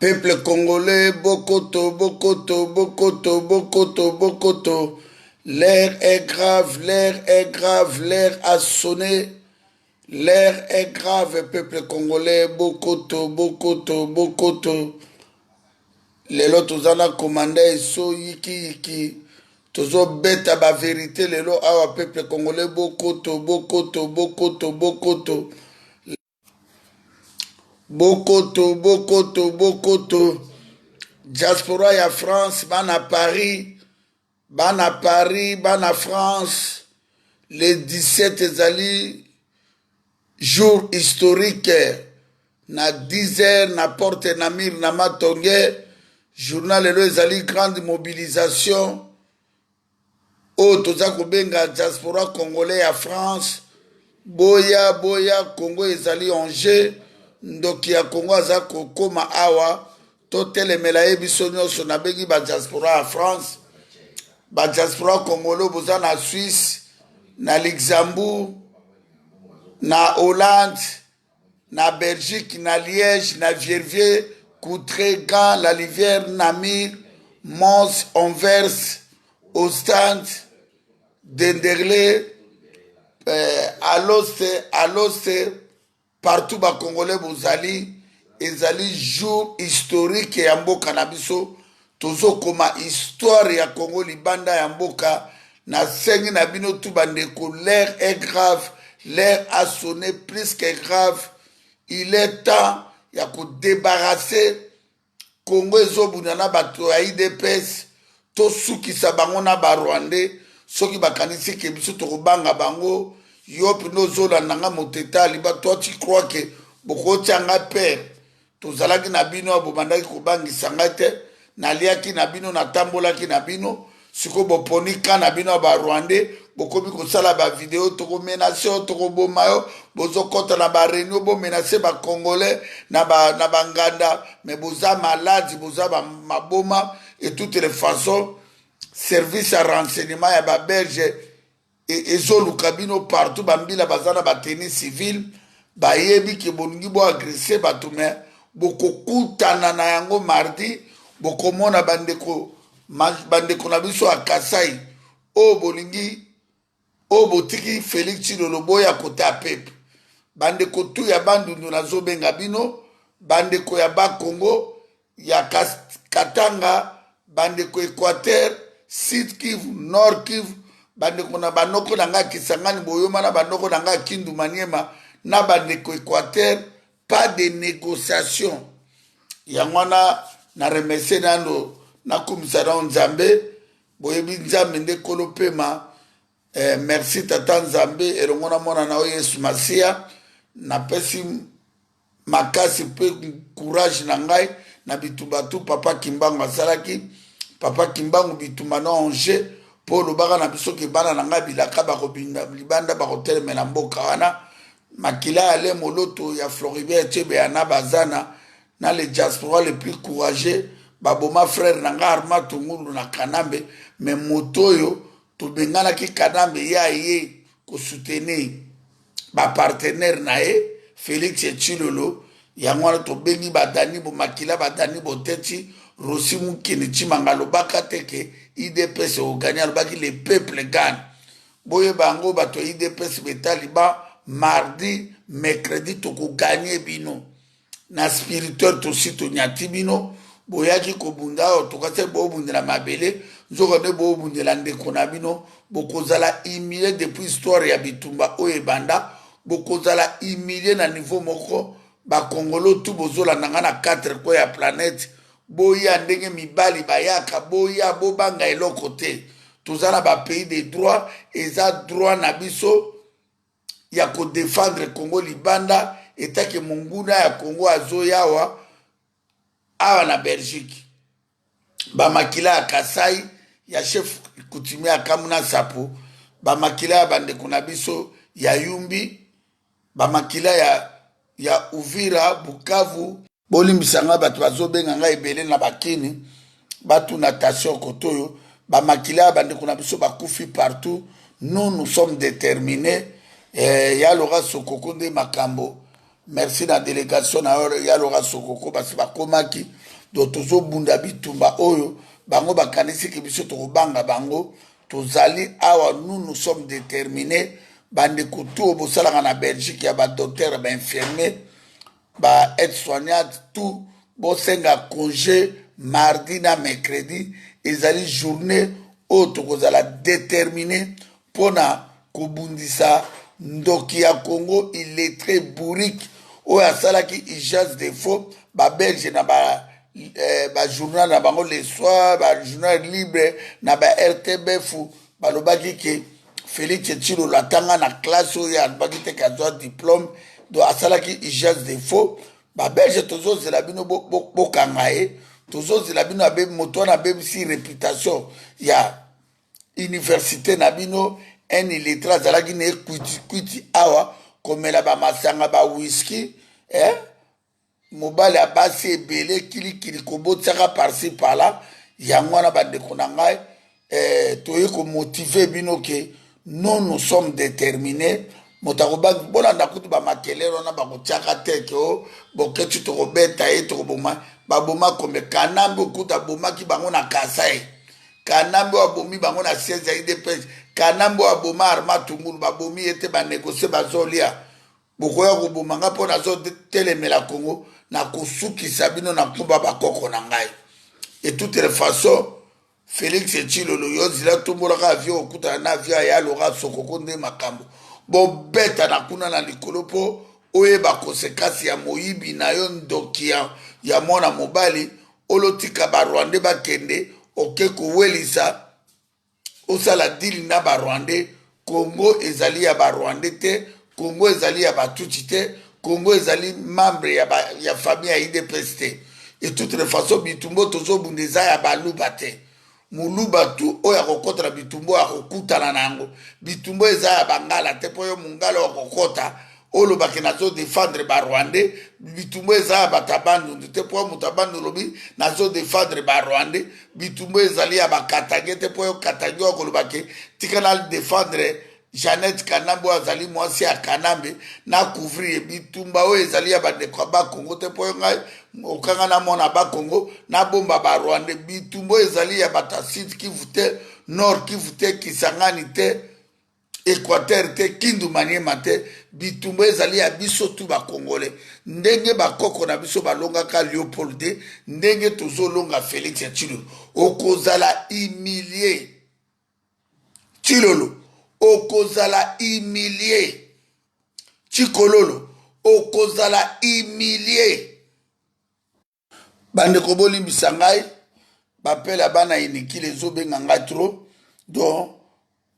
Peuple congolais, bokoto, bokoto, bokoto, bokoto, bokoto. L'heure est grave, l'heure est grave, l'heure a sonné. L'heure est grave, peuple congolais, bokoto, bokoto, bokoto. Lelo toza na komanda eso yiki yiki, tozobeta baverité lelo awa. Peuple congolais, bokoto, bokoto, bokoto, bokoto, bokoto, bokoto, bokoto. Diaspora ya France, bana Paris, bana Paris, bana France, le 17 ezali jour historique na 10 heures na porte Namur na Matonge. Journal lelo ezali grande mobilisation oyo toza kobenga diaspora congolais ya France. Boya, boya, Congo ezali en jeu. Ndoki ya Congo aza kokóma awa, totelemela ye biso nyonso. Nabengi badiaspora ya France, badiaspora congolais boza na Suisse, na Luxembourg, na Hollande, na Belgique, na Liège, na Verviers, Courtrai, Gand, La Louvière, Namur, Mons, Anvers, Ostende, Denderleeuw, Alost, Alost, partout bacongolais bozali. Ezali jour historique ya mboka na biso. Tozokoma histoire ya Congo libanda ya mboka. Nasengi na bino tu bandeko, l'heure est grave, l'heure a sonné plus que grave. Il est temps ya kodébarrasser Congo. Ezobunda na bato ya UDPS, tosukisa bango na Barwandais. Soki bakanisi ke biso tokobanga bango, yo mpenza ozolanda nga moto etali ba, toi tu crois ke bokotia nga père? Tozalaki na bino, bobandaki kobangisa ngai te. Naliaki na bino, natambolaki na bino. Sikoyo boponi ka na bino ya Barwandais, bokomi kosala bavideo: tokomenacer yo, tokoboma yo. Bozokɔta na baréunion, bomenacer Bacongolais na banganda. Mais boza maladi, boza maboma. Et toutes les façons, service ya renseignement ya Babelge ezoluka bino partout. Bambila baza na batenue civile, bayebi ke bolingi boagresser bato, mais bokokutana na yango mardi. Bokomona bandeko na biso ya Kasai oyo bolingi, oyo botiki Félix Tshilolo, boya kota pepe. Bandeko tu ya Bandundu, nazobenga bino. Bandeko ya Bakongo ya Katanga, bandeko Équateur, Sud Kivu, Nord Kivu, bandeko na banoko na ngai Kisangani, boyoma na banoko na ngai Kindu, Maniema, na bandeko Équateur, pas de négociation. Yango wana na remercier nano, nakumisa nano Nzambe. Boyebi, Nzambe nde kolo pema. Merci Tata Nzambe elongo na mwana na oyo Yesu Masiya. Napesi makasi mpe courage na ngai na bitumba tu Papa Kimbangu asalaki. Papa Kimbangu, bitumba na ange mpo olobaka na biso ke bana na ngai bilaka bakobinda libanda, bakotelemela mboka wana. Makila ya le moloto ya Floribert Chebeya na bazana na le diaspora le plus courageux. Baboma frère na ngai Arma Tungulu na Kanambe, mais moto oyo tobenganaki Kanambe, ye aye kosoutenir bapartenaire na ye Félix Tshilolo. Yango wana tobengi badani bomakila, badani boteti Rossy Mukeni Tshimanga. Alobaka te ke UDPS ogagner, alobaki le peuple gagne. Boyeba yango, bato ya UDPS betali ba mardi, mercredi, tokogagner bino na spirituel. Tosi tonyati bino. Boyaki kobunda awa, tokasi bobundela mabele, nzoka nde bobundela ndeko na bino. Bokozala humilié. Depuis histoire ya bitumba oyo ebanda, bokozala humilié na niveau moko. Bakongolo tu bozolanda nga na 4 coins ya planète, boya ndenge mibali bayaka, boya, bobanga eloko te. Toza na bapays de droit, eza droit na biso ya kodéfendre Congo libanda. Etake monguna ya Congo azoyawa awa na Belgique, bamakila ya Kasai ya chef coutumier ya Kamuna Sapo, bamakila ya bandeko na biso ya Yumbi, bamakila ya Uvira, Bukavu. Bolimbisa ngai, bato bazobenga ngai ebele na bakini, batuna tation koto oyo. Bamakila ya bandeko na biso bakufi partout, nous, nous sommes déterminés. Ya Lora Sokoko nde makambo. Merci na délégation na yo ya Lora Sokoko. Basi bakomaki Donc tozobunda bitumba oyo bango bakanisi ke biso tokobanga bango. Tozali awa, nous, nous sommes déterminés. Bandeko tout oyo bosalaka na Belgique, ya badocteur, bainfirmier, ba aide soignante, tout, bosenga congé mardi na mercredi. Ezali journée oyo tokozala déterminé mpona kobundisa ndoki ya Congo, illettré bourrique oyo asalaki usage de faux. Babelge na ba bajournal na bango, Le Soir, bajournal libre na ba RTBF, balobaki ke Félix Tshilolo atanga na classe oyo alobaki te ke azwa diplôme. Donc asalaki usage de faux. Babelge, tozozela bino bokanga ye. Tozozela bino. Moto wana abebisi réputation ya université na bino. Un illettré azalaki na ekwitikwiti awa, komela bamasanga, bawiski, eh? Mobali ya basi ebele, kilikili, kobotisaka par-ci par-là. Yango wana, bandeko na ngai, toye komotiver bino ke nous, nous sommes déterminés. Moto akobangi, bolanda kutu bamakelele wana bakotiaka te ke o Boketi tokobeta ye, tokoboma. Baboma kombe Kanambe, okuta abomaki bango na Kasai. Kanambe oyo abomi bango na siège ya UDPS. Kanambe oyo aboma Armand Tungulu, babomi ye te, banégocier, bazolia. Bokoya koboma ngai mpo nazotelemela Kongo? Nakosukisa bino na nkomba bakoko na ngai. Et toute les façons, Félix Tshilolo, yo nzela tombolaka avion, okutana na avion aya aloka Sokoko nde makambo bobeta na kuna na likolo mpo oyeba conséquence ya moyibi na yo. Ndoki ya mwana mobali, olotika Barwandais bakende, oke kowelisa, osala deal na Barwandais. Congo ezali ya Barwandais te, Congo ezali ya Batutsi te, Congo ezali membre ya famille ya UDPS te. Et toute les façons, bitumba tozobunda eza ya Baluba te. Moluba tu oyo akokɔta na bitumba oyo akokutana na yango. Bitumba eza ya Bangala te, mpo oyo Mongala oyo akokɔta olobaki nazodéfendre Barwandais. Bitumba eza ya bato ya Bandundu te, mpo moto ya Bandundu olobi nazodéfendre Barwandais. Bitumba ezali ya Bakatangais te, mpo oyo Katangais oyo akolobaki tika na défendre Jeannette Kanambe oyo azali mwasi ya Kanambe, na couvrir. Bitumba oyo ezali ya bandeko ya Bakongo te, mpo oyo ngai okanga na mona Bakongo nabomba Barwandais. Bitumba oyo ezali ya bato ya Sud Kivu te, Nord Kivu te, Kisangani te, Équateur te, Kindu, Maniema te. Bitumba ezali ya biso tu Bakongole, ndenge bakoko na biso balongaka Léopold te, ndenge tozolonga Félix ya Tshilolo. Okozala humilié, Tshilolo, okozala humilié. Tshikololo, okozala humilié. Bandeko, bolimbisa ngai, bapela bana Inikile ezobenga ngai trop. Donc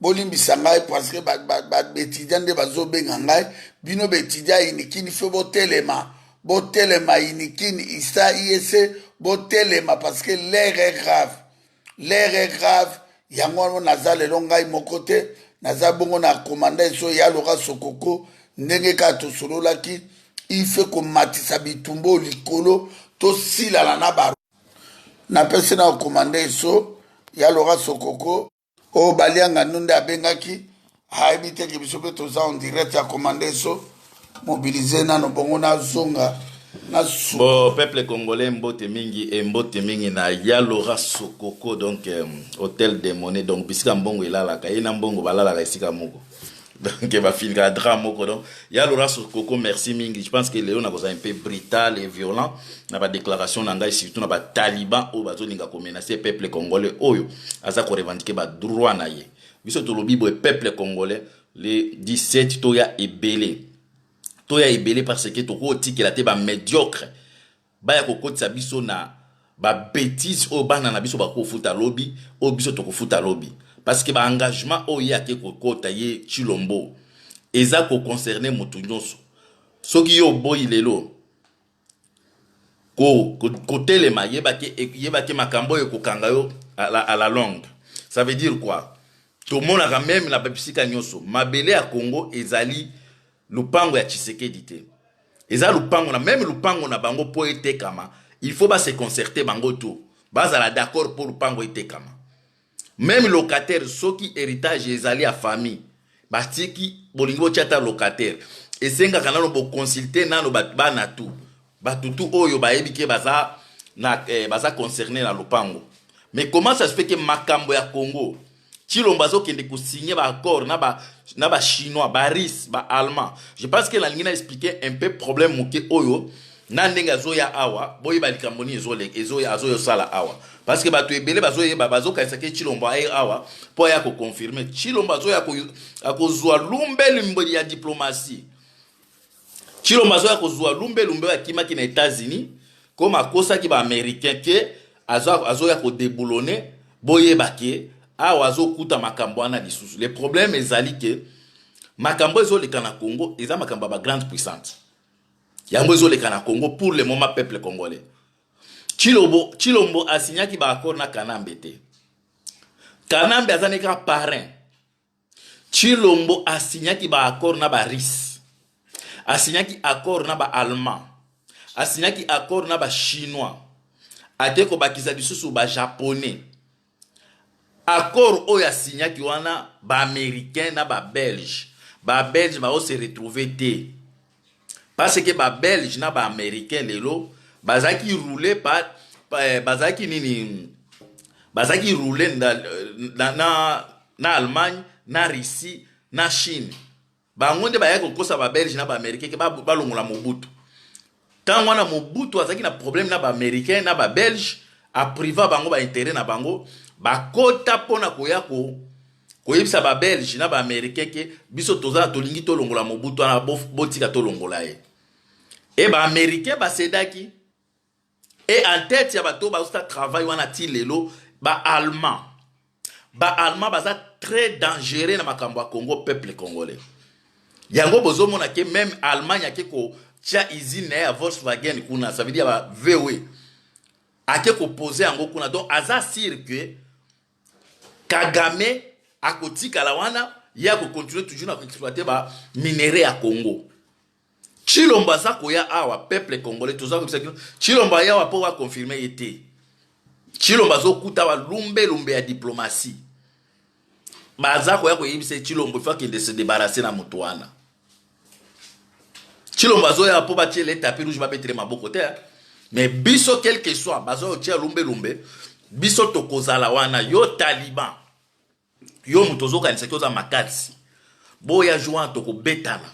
bolimbisa ngai parce que baétudiant nde bazobenga ngai. Bino baétudiant Inikini, fe botelema, botelema. Inikini, ISA, ISC, botelema parce que l'heure est grave, l'heure est grave. Yango wana naza lelo ngai moko te, naza bongo na commandant Eso Yaloka Sokoko. Ndenge kaka tosololaki, ife komatisa bitumba oyo likolo, tosilana na ba. Napesi na commandant Eso Yaloka Sokoko oyo balianga ndo nde abengaki, ayebi teke biso mpe toza en direct ya commandant Eso. Mobilize nano bongo, nazonga. Bon, peuple congolais, mbote mingi e mbote mingi na Yalora Sokoko. Donc hôtel de monnaie, donc bisika mbongo elalaka, ye na mbongo balalaka esika moko, donc bafilikaka drap moko. Donc Yalora Sokoko, merci mingi. Je pense que lelo nakozala un peu brutal et violent na badéclaration na ngai, surtout na bataliban oyo bazolinga komenacer peuple congolais oyo aza korevendiquer badroit na ye. Biso tolobi boye: peuple congolais, le 17 toya ebele, toya ebele, parce que tokotikela te bamédiocre baya kokotisa biso na babêtises oyo bana na biso bakofuta lobi, oyo biso tokofuta lobi, parce que baengagement oyo ye ake kokota, ye Tshilombo, eza koconcerner motu nyonso. Soki yo oboyi lelo kotelema, yebake makambo oyo ekokanga yo à la longue. Ça veut dire quoi? Tomonaka même na babisika nyonso, mabele ya Congo ezali lupango ya Tshisekedi te, eza lupango na même lupango na bango. Mpo etekama, il faut base concerter bango to bazala d'accord mpo lupango etekama. Même locataire, soki héritage ezali ya famille, batiki, bolingi botia ata locataire, esengaka nano boconsulter nano bana tu, bato tu oyo bayebi ke baza na eh, baza concerné na lopango. Mais comment ça se fait que makambo ya Congo, Tshilombo azokende kosigne baaccord na ba na ba chinois, ba russe, ba allemand? Je pense que nalingi na expliquer un peu problème moke oyo na ndenge azoya awa. Boyeba likambo nini ezoya azoyosala awa, parce que bato ebele bazoyeba, bazokanisa ke Tshilombo aye awa mpo aya koconfirme. Tshilombo azoya akozwa lumbe ya diplomatie. Tshilombo azoya kozwa lumbelumbe oyo akimaki na États-Unis, comme akosaki baaméricain ke azoya kodéboulonner. Boyeba ke awa azokuta makambo wana lisusu. Le problème ezali ke makambo ezoleka na Congo eza makambo ya bagrande puissance. Yango ezoleka na Congo pour le moment, peuple congolais. Tshilombo, Tshilombo asignaki baaccord na Kanambe te. Kanambe aza ne kaka parrain. Tshilombo asignaki baaccord na barusse, asignaki accord na baallemand, asignaki accord na bachinois, ate kobakisa lisusu bajaponais. Accord oyo asignaki wana, baaméricain na babelge, babelge baose retrouve te, parce que babelge na baaméricain lelo bazalaki roulé par bazalaki nini, bazalaki roulé na Allemagne, na Russie, na Chine. Bango nde bayaki kokosa babelge na baaméricain ke balongola Mobutu. Ntango wana Mobutu azalaki na problème na baaméricain na babelge, apriva bango baintérêt na bango. Bakota mpona koya koyebisa babelge na baaméricain ke biso toza tolingi tolongola Mobutu wana, botika tolongola ye. E baaméricain bacédaki. E en tête ya bato bazosala travail wana ti lelo, baallemand. Baallemand baza très dangereux na makambo ya Congo, peuple congolais. Yango bozomona ke même Allemagne ake kotia usine na ye ya Volkswagen kuna, ça veut dire ba VW, ake kopose yango kuna. Donc aza sûr que Kagame akotikala wana, ye akocontinue toujours na koexploite baminerai ya Congo. Tshilombo aza koya awa, peuple congolais, toza koyebisa bino, Tshilombo aya awa mpo baconfirme ye te. Tshilombo azokuta awa lumbelumbe ya diplomatie. Baza koya koyebisa ye, Tshilombo ifo akende se débarrasse na moto wana. Tshilombo azoya mpo batiele tapis rouge, babetele maboko te. Mais biso, quel que soit baza kotia lumbelumbe, biso tokozala wana. Yo taliban, yo moto ozokanisaki oza makasi, boya jour wana tokobetana.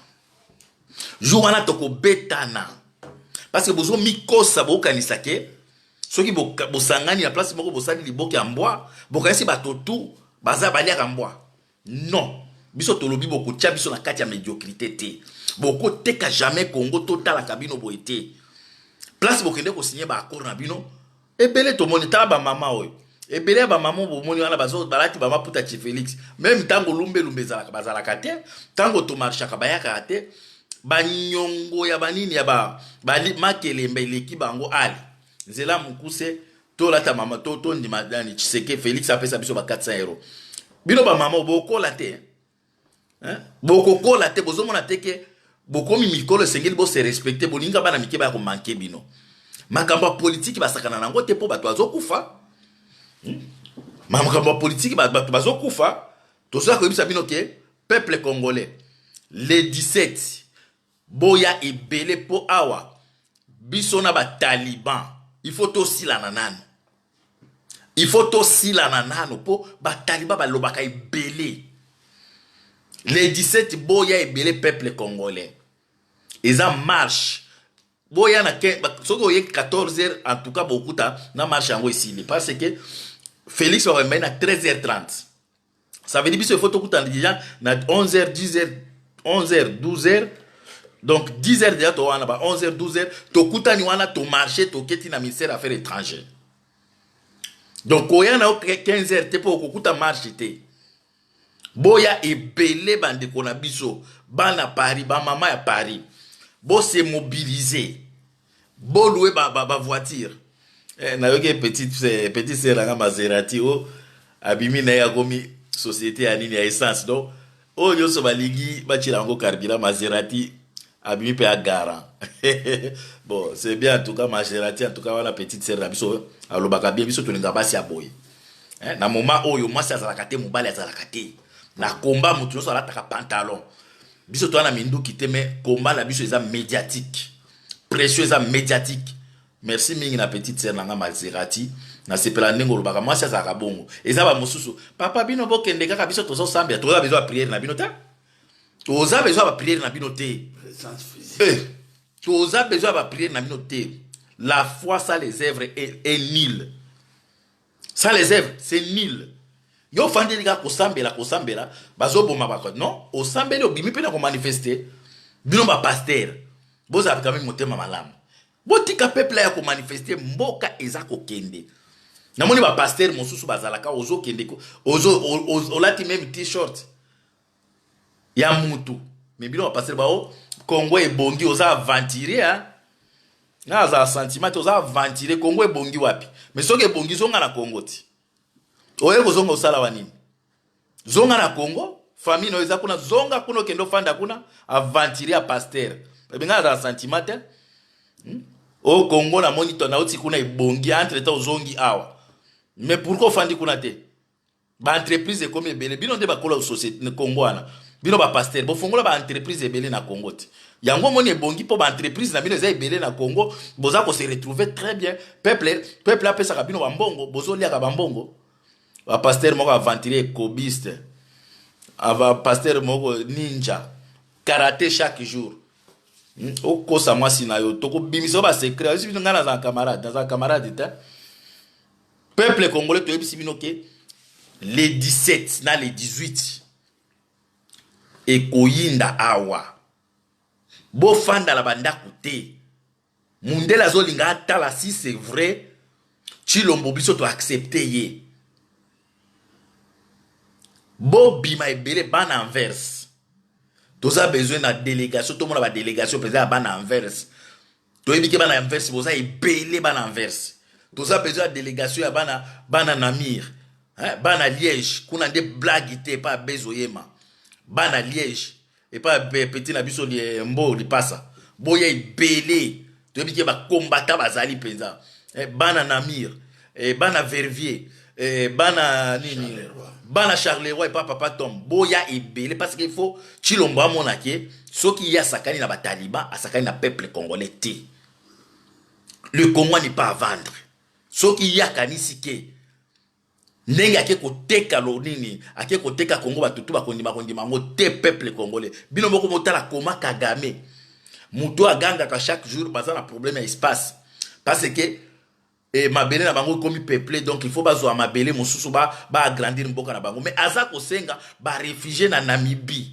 Jour wana tokobetana, parce que bozomikosa, bokanisa ke soki bosangani na place moko, bosali liboke ya mbwa, bokanisi bato tu baza baliaka mbwa. Non, biso tolobi bokotia biso na kati ya médiocrité te. Bokoteka jamais Congo, totalaka bino boye te. Place bokende kosigne baaccord na bino ebele, tomoni. Tala bamama oyo ebele ya bamama bomoni wana, balati bamaputa ti Félix. Même ntango lumbelumbe ezalaka, bazalaka te. Ntango tomarchaka, bayakaka te. Banyongo ya banini ya ba, makelemba eleki bango. Ale nzela mokuse, tolata mama, tondima nani, Tshisekedi Félix apesa biso ba 400 euro. Bino bamama bokola te, bokokola te. Bozomona te ke bokomi mikolo, esengeli bose respecte. Bolinga bana mike baya komanke bino. Makambo ya politiki basakana nango te, mpo bato bazokufa. Makambo ya politiki, bato bazokufa. Tozoya koyebisa bino ke peuple congolais, le 17 boya ebele, mpo awa biso na bataliban il faut tosilana nano, il faut tosilana nano, mpo bataliban balobaka ebele. Le 17 boya ebele, peuple congolais. Eza marche, boya na soki oye 14 heures, en tout cas bokuta na marche yango esili, parce que Félix bakoyembai na 13h30. Ça veut dire biso il faut tokutana déjà na 11h, 10h, 11h, 12h. Donc 10h déjà to wana, ba 11h, 12h tokutani wana, tomarche, toketi na ministère affaires étrangères. Donc koya na yo 15h te, mpo okokuta marche te. Boya ebele, bandeko na biso bana Paris, bamama ya Paris, bose mobiliser, bolouer bavoiture ba, ba eh, nayoki petite sœur nanga Maserati o abimi na ye, akomi société ya nini, ya essence. Donc oyo nyonso balingi batiela yango carburant, Maserati abimi mpe agarant. Bon, c'est bien en tout cas, Maserati. En tout cas wana petite sœur na biso alobaka bien. Biso tolingaka basi ya boye, eh, na moment oyo mwasi azalaka te, mobali azalaka te na komba, moto nyonso alataka pantalon. Biso toza na minduki te, mais komba na biso eza médiatique, pression eza médiatique. Merci mingi na petite sœur na nga Maserati. Nasepela ndenge olobaka mwasi azalaka bongo. Eza ba mosusu. Papa bino bokende kaka biso tozosambela. Toza besoin ya prière na bino te. Toza besoin ya ba prière na bino te. Présence physique. Eh, toza besoin ya ba prière na bino te. La foi sans les œuvres est nulle. Sans les œuvres, c'est nul. Yo fandeli kaka kosambela kosambela bazoboma bako. Non, osambeli obimi mpe na komanifeste. Bino ba pasteur, bozala quand même motema malamu. Botika peuple ya komanifeste, mboka eza kokende. Namoni ba pasteur mosusu bazalaka ozokende ozo olati même t-shirt ya mutu. Mais bino ba pasteur bao Congo ebongi, oza aventurier hein. Nga azala sentiment te, oza aventurier. Congo ebongi wapi? Mais soki ebongi, zonga na Congo ti. Oye kozonga osala wa nini? Zonga na Congo, famille no eza kuna, zonga kuna okende ofanda kuna, aventurier ya pasteur. Ebenga azala sentiment te. O Congo namoni to nauti kuna ebongi, entre temps ozongi awa. Mais pourquoi ofandi kuna te? Ba entreprise ekomi ebele, bino nde bakola société Congo wana. Bino ba pasteur, bofongola ba entreprise ebele na Congo te. Yango moni ebongi mpo ba entreprise na bino eza ebele na Congo, boza ko se retrouver très bien. Peuple apesaka bino bambongo, bozoliaka bambongo. Ba pasteur moko aventurier ekobiste. Ava pasteur moko ninja, karaté chaque jour. Okosa mwasi na yo, tokobimisa ba secret. Oyebisi bino ngai nazala camarade, nazala camarade te. Peuple congolais, toyebisi bino ke le 17 na le 18 ekoyinda awa. Bofanda na bandako te. Mundele azolinga atala si c'est vrai Tshilombo biso to accepter ye. Bobima ebele bana Anvers. Toza besoin na délégation, tomona ba délégation mpenza ya bana Anvers. Toyebi ke bana Anvers boza ebele bana Anvers. Toza besoin ya délégation ya bana Namur, hein, bana Liège, kuna nde blague te epa Bezoyema. Bana Liège epa petit na biso mbo lipasa. Boya ebele. Toyebi ke ba combattant bazali mpenza. Bana Namur, bana Verviers, bana nini, bana Charleroi epa papa Tom. Boya ebele parce que il faut Tshilombo amona ke soki ye asakani na bataliban, asakani na peuple congolais te. Le Congo n'est pas à vendre. Soki ye akanisi ke ndenge ake koteka lo nini, ake koteka Congo, batutu bakondima kondima yango te. Peuple congolais, bino moko botala koma Kagame, moto agangaka chaque jour baza na problème ya espace parce que mabele na bango ekomi peuplé, donc il faut bazwa mabele mosusu baagrandir mboka na bango. Mais aza kosenga baréfugié na Namibie,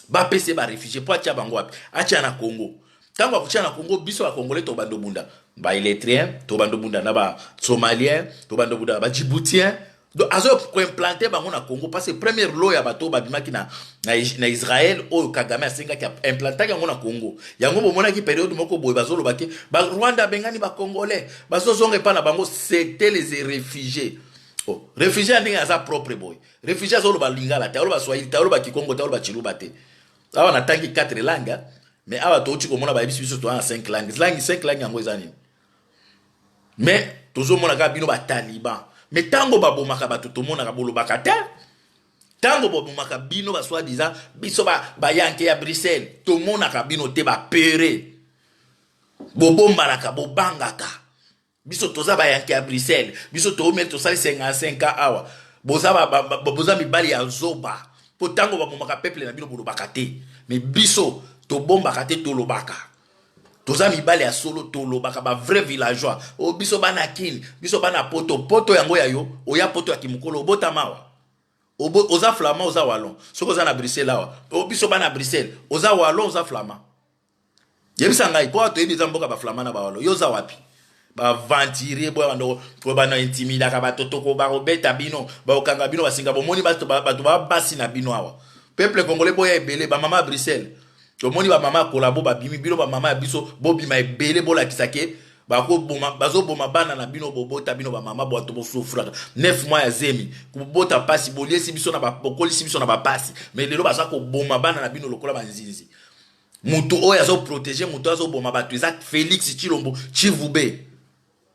bapesa ye baréfugié mpo atia bango wapi? Atia na Congo. Ntango akotia na Congo, biso bacongolais tobanda obunda baérythréen, tobanda obunda na basomalien, tobanda obunda na badjiboutien. Donc azo koimplante bango na Congo parce que première lot ya bato babimaki na Israël oyo Kagame asengaki, implantaki yango na Congo. Yango bomonaki période moko boye bazolobaki Rwanda abengani bacongolais, bazozonga epa na bango. C'était les réfugiés. Oh, réfugié ya ndenge aza propre boye, réfugié azoloba lingala te, aloba swahili te, aloba kikongo te, aloba chiluba te. Awa natangi 4 langue, mais awa touti komona bayebisi biso toza na 5 langues. Langue 5 langue yango eza nini? Mais tozomona kaka bino bataliban. Mais ntango babomaka bato, tomonaka bolobaka te. Ntango babomaka bino basoi-disant biso bayanke ya Bruxelles, tomonaka bino te. Bapere bobombanaka, bobangaka. Biso toza bayanke ya Bruxelles, biso toomeli, tosali 55 ans awa. Boza mibali ya zoba mpo ntango babomaka peuple na bino, bolobaka te. Mais biso tobombaka te, tolobaka. Toza mibali ya solo, tolobaka, bavrai villageois. O biso bana Kini, biso bana Poto. Poto yango ya yo, oya poto ya kimokolo, obotama awa, oza flamand, oza wallon. Soki oza na Bruxelles awa, o biso bana Bruxelles, oza wallon, oza flamand, yebisa ngai mpo awa toyebi eza mboka baflamand na bawallon. Yo oza wapi? Baaventurier boya bandoko po bana intimidaka bato. Toko bakobeta bino, bakokanga bino basinga. Bomoni bato, bato babasi na bino awa. Peuple congolais, boya ebele. Bamama ya Bruxelles, tomoni bamama ya kolabo babimi. Bino bamama ya biso, bobima ebele, bolakisa ke bakoboma, bazoboma bana na bino. Bobota bino bamama, bato bosufraka 9 mois ya zemi, kobota pasi, boliesi biso na bokolisi biso na bapasi. Mais lelo baza koboma bana na bino lokola banzinzi. Moto oyo azoprotege moto azoboma bato eza Félix Tshilombo Tshivube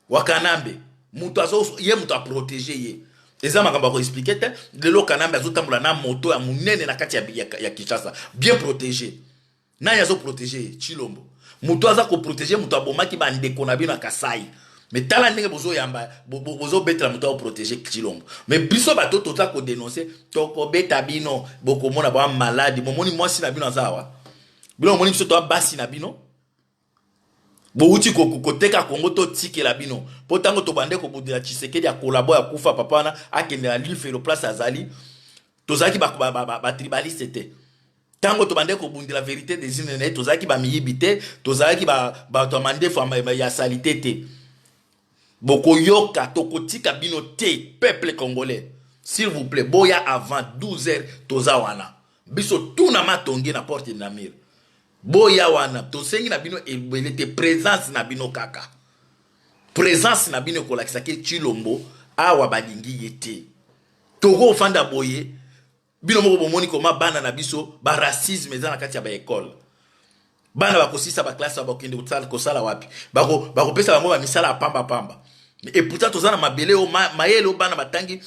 Wakanambe. Moto azo ye, moto aprotege ye, eza makambo ya koexplike te. Lelo Kanambe azotambola na moto ya monene na kati ya Kinshasa, bien protégé. Nani azoprotege ye? Tshilombo. Moto aza koprotege moto abomaki bandeko na bino ya Kasai. Mais tala ndenge bozoyamba, bozobetela moto aoprotege Tshilombo. Mais biso bato toza kodenonse, tokobeta bino, bokomona ba maladi. Bomoni mwasi na bino aza awa, bino bomoni biso toa basi na bino. Bowuti koteka Kongo, totikela bino mpo ntango tobande kobundela Tshisekedi ya kolabo ya kufa, papa wana akende na lifelo place azali. Tozalaki batribaliste te ntango tobande kobundela vérité des urnes na ye. Tozalaki bamiyibi te, tozalaki bato ya mandefu ya saleté te. Bokoyoka, tokotika bino te. Peuple congolais, s'il vous plaît, boya avant 12 heures. Toza wana biso tuna matonge na porte de Namur. Boya wana, tosengi na bino ebele te, présence na bino kaka. Présence na bino ekolakisa ke Tshilombo awa balingi ye te. Tokofanda boye, bino moko bomoni koma bana na biso, baracisme eza na kati ya baekole. Bana bakosisa baklase, bakokende kosala wapi? Bakopesa bango bamisala ya pambapamba. Et pourtant toza na mabele oyo, mayele oyo bana batangi,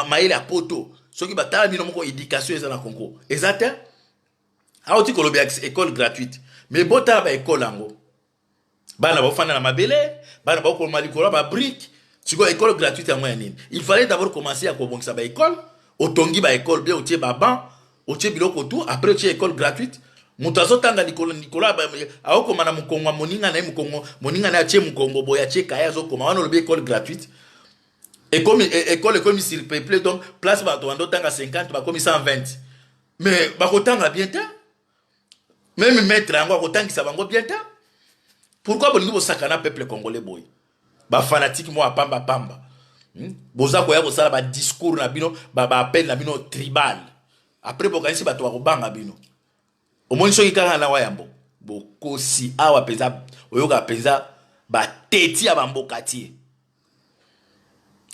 mayele ya poto. Soki batala bino moko, éducation eza na Congo eza te. Awuti kolobela école gratuite, mais botala baekole yango, bana baofanda na mabele, bana baokoma likolo ya babrique. Sikoyo école gratuite yango ya nini? Il fallait d'abord commencer ya kobongisa baekole. Otongi baekole bien, otie baban, otie biloko tout, après otie école gratuite. Moto azotanga likolo likolo, aokoma na mokongo ya moninga na ye, mokongo moninga na ye atie mokongo boye, atie kaye, azokoma. Wana olobi école gratuite. Ekomi école ekomi surpeuplé. Donc place bato bando otanga 50, bakomi 120. Mais bakotanga bien te, même maître yango akotangisa bango bien te. Pourquoi bolingi bosakana peuple congolais boye? Bafanatike moko ya pamba pamba, Boza koya kosala badiscours na bino, baappel na bino tribal, après bokanisi bato bakobanga bino. Omoni soki kaka na wayambo bokosi awa mpenza, oyoka mpenza bateti ya bamboka tie.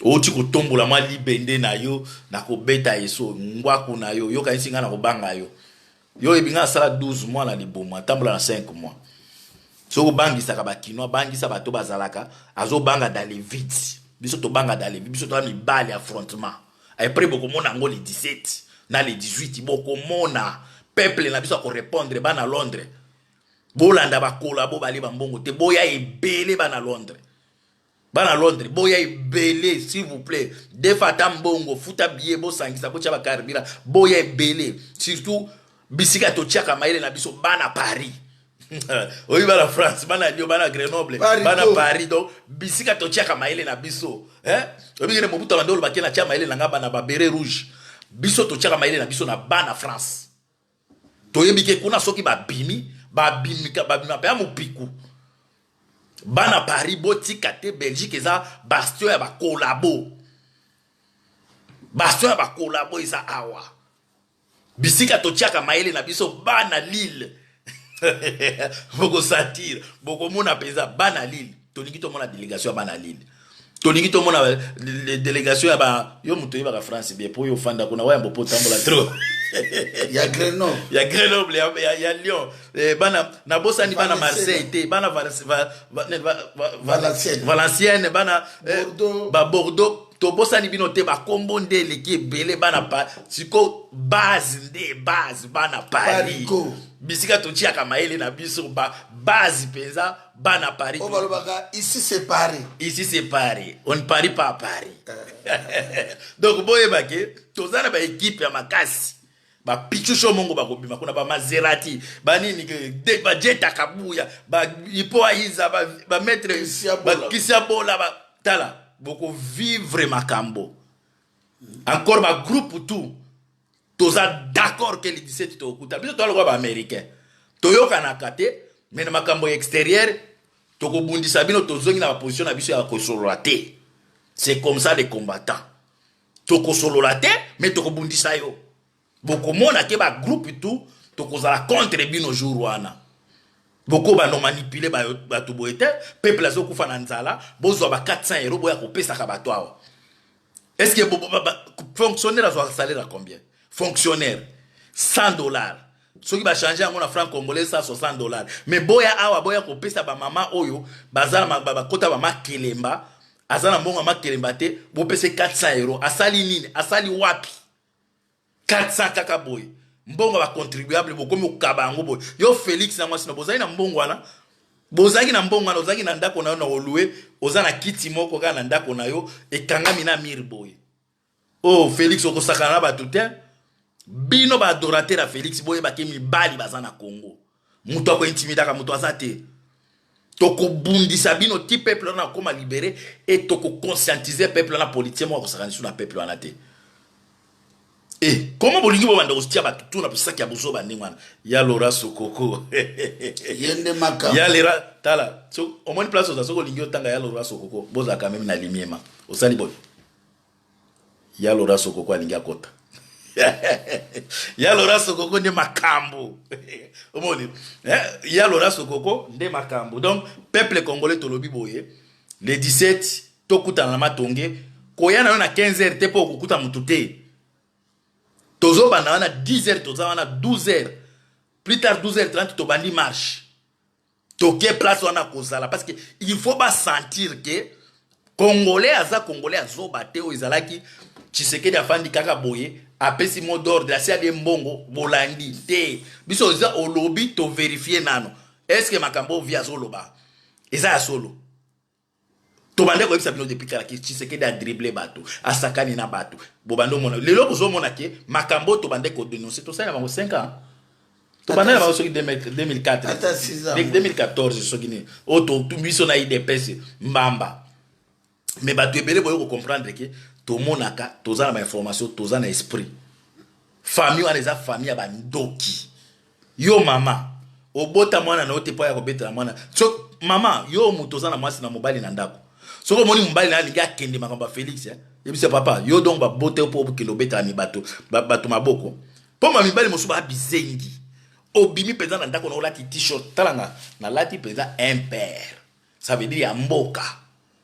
Outi kotombola mwa libende na yo na kobeta eso ngwaku na yo, yokanisi ngai na kobanga yo. Yo oyebi ngai asala 12 mois na libumu, atambola na 5 mois. Soki obangisaka bakinois, bangisa bato bazalaka azobanga dans le vide. Biso tobanga dans le vide, biso toza mibali. Affrontement après, bokomona yango le 17 na le 18. Bokomona peuple na biso akorépondre. Bana Londres, bolanda bakolabo, balie bambongo te. Boya ebele, bana Londres, bana Londres, boya ebele, s'il vous plaît. Defa ata mbongo, futa billet, bosangisa, botya bacarburant, boya ebele. Surtout bisika totiaka mayele na biso, bana Paris oyi, bana France, bana Lyon, bana Grenoble, bana Paris. Donc bisika totiaka mayele na biso, oyebi kene Mobutu abandi olobaki na tia mayele na nga bana babérets rouges. Biso totiaka mayele na biso na bana France. Toyebi ke kuna soki babimi, babimika, babima mpe ya mopiku. Bana Paris, botika te. Belgique eza bastion ya bakolabo, bastion ya bakolabo eza awa, bisika totiaka mayele na biso. Bana Lille, bokosentir, bokomona mpenza. Bana Lille, tolingi tomona délégation ya bana Lille, tolingi tomona délégation ya ba yo moto oyebaka France bien, mpo oyo ofanda kuna, wayambo, mpo otambola trop. Ya Grenoble. Ya Grenoble, ya Lyon, bana nabosani, bana Marseille te, bana Valenciennes. Valenciennes, bana Bordeaux. Babordeaux, tobosani bino te. Bakombo nde eleki ebele. Bana pa siko base nde base, bana Paris. Parico. Bisika totiaka mayele na biso, ba base mpenza, bana Paris. Oyo balobaka ici c'est Paris. Ici c'est Paris, on ne parie pas à Paris. Donc boyeba ke toza na baekipe ya makasi. Bapichuso mongo bakobima kuna, bamaserati, banini, bajeta kabuya, baipo aiza, bamaître. Kisia Bola. Bakisia Bola, tala, bokovivre makambo encore. Bagroupe tout toza d'accord ke le 17 tokokuta biso. Toza lokola baaméricain, toyokanaka te, mais na makambo ya extérieur tokobundisa bino. Tozongi na baposition na biso ya kosolola te. C'est comme ça les combattants, tokosolola te, mais tokobundisa yo. Bokomona ke bagroupe tout tokozala contre bino jour wana. Bokobanda manipuler bato boye te. Peuple azokufa na nzala, bozwa ba 400 euro, boya kopesaka bato awa. Est ce que fonctionnaire azwaka salaire à combien? Fonctionnaire 100 dollars, soki bachange yango na franc congolais, 160 dollars. Mais boya awa, boya kopesa bamama oyo baza na bakota bamakelemba, aza na mbongo ya makelemba te, bopesa 400 euro. Asali nini? Asali wapi 400 kaka boye? Mbongo ya bacontribuable bokomi kokaba yango boye. Yo Félix na mwasi na bozali na mbongo wana, bozalaki na mbongo wana, ozalaki na ndako na yo na olue, oza na kiti moko kaka na ndako na yo ekangami na mire boye. Oh Félix, okosakana na bato te. Bino baadorateur ya Félix, boyebake mibali baza na Congo, moto akointimidaka moto aza te. Tokobundisa bino ti peuple wana akoma libéré e tokoconscientiser peuple wana. Politicien moko akosaka lisu na peuple wana te. E comment bolingi bobanda kotia bato tuna bisaki ya bozoba ndenge wana? Ya Lora Sokoko. Ye nde makambo. Ya Lera, tala, so, omoni place oza, soki olingi otanga ya Lora Sokoko, bozalaka meme na limiema, osali boye, ya Lora Sokoko alingi akota. Ya Lora Sokoko nde makambo, omoni, eh? Ya Lora Sokoko nde makambo. Donc peuple congolais, tolobi boye, le 17 tokutana na Matonge. Koya na yo na 15 heures te mpo okokuta motu te. Tozobanda wana 10 heures, toza wana 12 heures, plus tard 12 heures 30 tobandi marche, toke place wana kozala, parce que il faut basentir ke Congolais aza Congolais, azoba te. Oyo ezalaki Tshisekedi afandi kaka boye, apesi mot d'ordre, asi alie mbongo, bolandi te. Biso eza olobi, tovérifier nano, est ce que makambo oyo vi azoloba eza ya solo? Tobande koyebisa bino depuis kala ke Tshisekedi adribler bato, asakani na bato. Bobande omona lelo, bozomona ke makambo oyo tobande kodénoncer, tosali na bango 5 ans, tobanda na bango soki 2004, Ata 6 ans. 2014, soki nini oyo biso na UDPS mbamba. Mais bato ebele boye kocomprendre ke tomonaka, toza na bainformation, toza na esprit. Famille wana eza famille ya bandoki. Yo mama, obota mwana na yo te mpo aya kobetela mwana. So mama, yo moto oza na mwasi na mobali na ndako, soki omoni mobali na alingi akende makambo ya Félix, eh, yebisa papa yo, donc babote mpo okende obetela mi bato, bato maboko, mpo ma mibali mosusu baa bizengi. Obimi mpenza na ndako na olati T-shirt, talanga, nalati mpenza impere, ça veut dire ya mboka.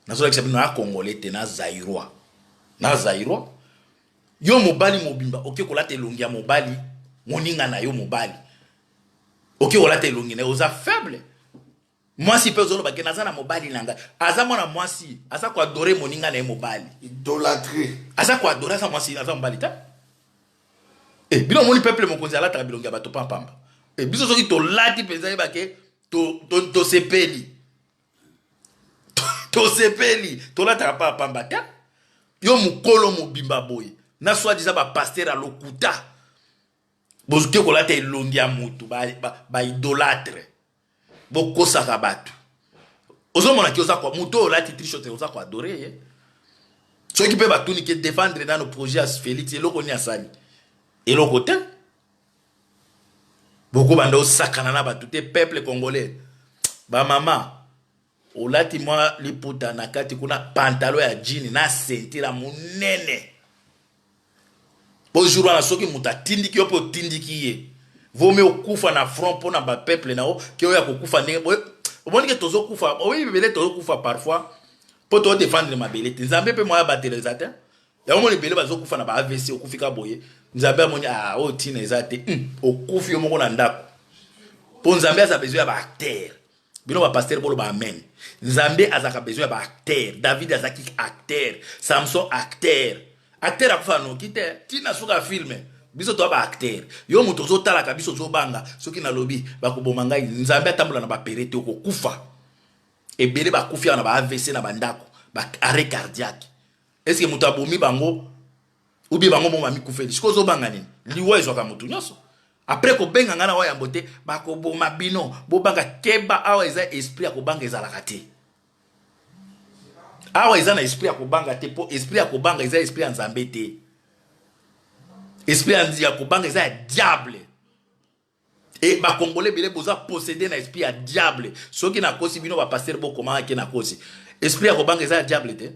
Nazolakisa bino na Congolais te, na Zaïrois, na Zaïrois. Yo mobali mobimba, oke kolata elongi ya mobali moninga na yo mobali, oke kolata elongi na yo, oza faible. Mwasi mpe ozoloba ke naza na mobali na ngai, aza mwana mwasi, aza koadorer moninga na ye mobali. Idolâtrie. Aza koadorer, aza mwasi, aza mobali te. E bino omoni peuple mokonzi alataka bilongi ya bato pampamba. E biso soki tolati mpenza, yebake tosepeli, tosepeli, tolataka pa pamba te. Yo mokolo mobimba boye na soi-disant bapasteur ya lokuta, bozoki kolata elongi ya motu, baidolâtre, ba bokosaka bato. Ozomonaki oza kwa motu oyo olati T-shirt, oza koadorer ye. Soki mpe batuni ke défendre nano projet ya Félix, eloko nini asali? Eloko te. Bokobanda osakana na bato te, peuple congolais. Bamama, olati mwa liputa na kati kuna, pantalon ya jean na ceinture ya monene, po jour wana soki moto atindiki yo mpe otindiki ye, vomi okufa na front mpo na bapeuple na yo ke oyo akokufa ndenge omoni ke tozokufa. Oyebi ebele tozokufa parfois mpo todéfendre mabele te. Nzambe mpe moya batela eza te. Yango moni ebele bazokufa na ba AVC. Okufi ka boye, Nzambe amoni, ah, oyo ntina eza te. Okufi yo moko na ndako, mpo Nzambe aza besoin ya baacteur. Bino bapasteur, boloba amen. Nzambe azalaka besoin ya baacteur. David azalaki acteur, Samson acteur. Acteur akufa noki te, ntina suka ya film. Biso toya baacteur. Yo moto ozotalaka biso, ozobanga soki nalobi bakoboma ngai. Nzambe atambola na bapere te. Okokufa. Ebele bakufi awa na ba AVC na bandako, ba arrêt cardiaque. Est ce que moto abomi bango ou bien bango mo bamikufeli? Sikoyo ozobanga nini? Liwa ezwaka motu nyonso. Après kobenga ngai na wa yambo te, bakoboma bino, bobanga, keba. Awa eza esprit ya kobanga ezalaka te. Awa eza na esprit ya kobanga te, mpo esprit ya kobanga eza esprit ya Nzambe te. Esprit ya kobanga eza ya diable. E Bakongole ebele boza possédé na esprit ya diable. Soki nakosi, bino bapasteur bokomaka ke nakosi. Esprit ya kobanga eza ya diable te.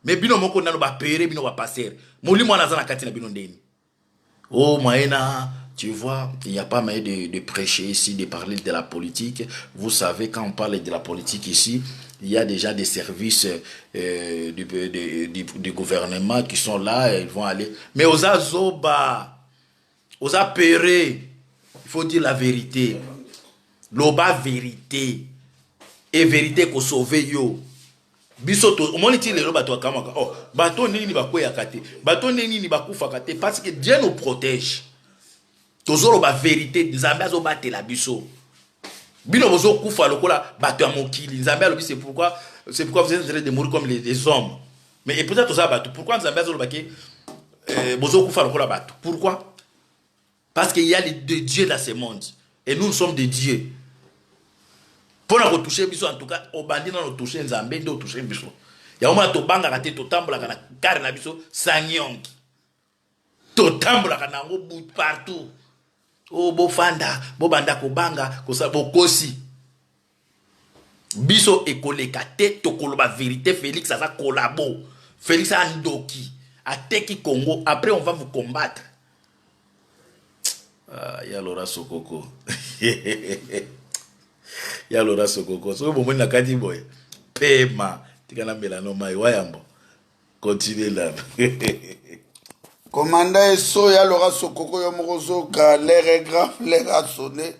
Mais bino moko nano bapere, bino bapasteur, molimo wana aza na kati na bino ndeni? Oh, Maëna, tu vois, il n'y a pas moyen de prêcher ici, de parler de la politique. Vous savez, quand on parle de la politique ici, il y a déjà des services du gouvernement qui sont là, et ils vont aller. Mais oza zoba, oza péré, il faut dire la vérité. Loba vérité. Et vérité kosauver yo. Biso omoni ti lelo bato bakamaka, oh, bato ndenge nini bakweyaka te, bato ndenge nini bakufaka te? Parce que Dieu nous protège. Tozoloba verite, Nzambe azobatela biso. Bino bozokufa lokola bato ya mokili. Nzambe alobi c'est pourquoi c'est pourquoi vous êtes en train de mourir comme les, les hommes. Mais et pourtant toza bato. Pourquoi Nzambe azoloba ke euh, bozokufa lokola bato? Pourquoi? Parce qu'il y a les des dieux dans ce monde. Et nous, nous sommes des dieux. Mpo na kotouche biso en tout cas obandi nano touche Nzambe nde otouche biso. Yango mona tobangaka te totambolaka na kare na biso sanyongi. Totambolaka na yango partout. Oh, bofanda, bobanda kobanga, kosala bokosi. Biso ekoleka te tokoloba verite Felix aza collabo. Felix aza ndoki. Ateki Congo après on va vous combattre. Ah, ya Laura Sokoko. ya Laura Sokoko. Soki bomoni na kati boye. Pema. Tika na mela no mai wayambo. Continue là. Commandant Esso ya Laura Sokoko yo moko zoka l'heure est grave l'heure a sonné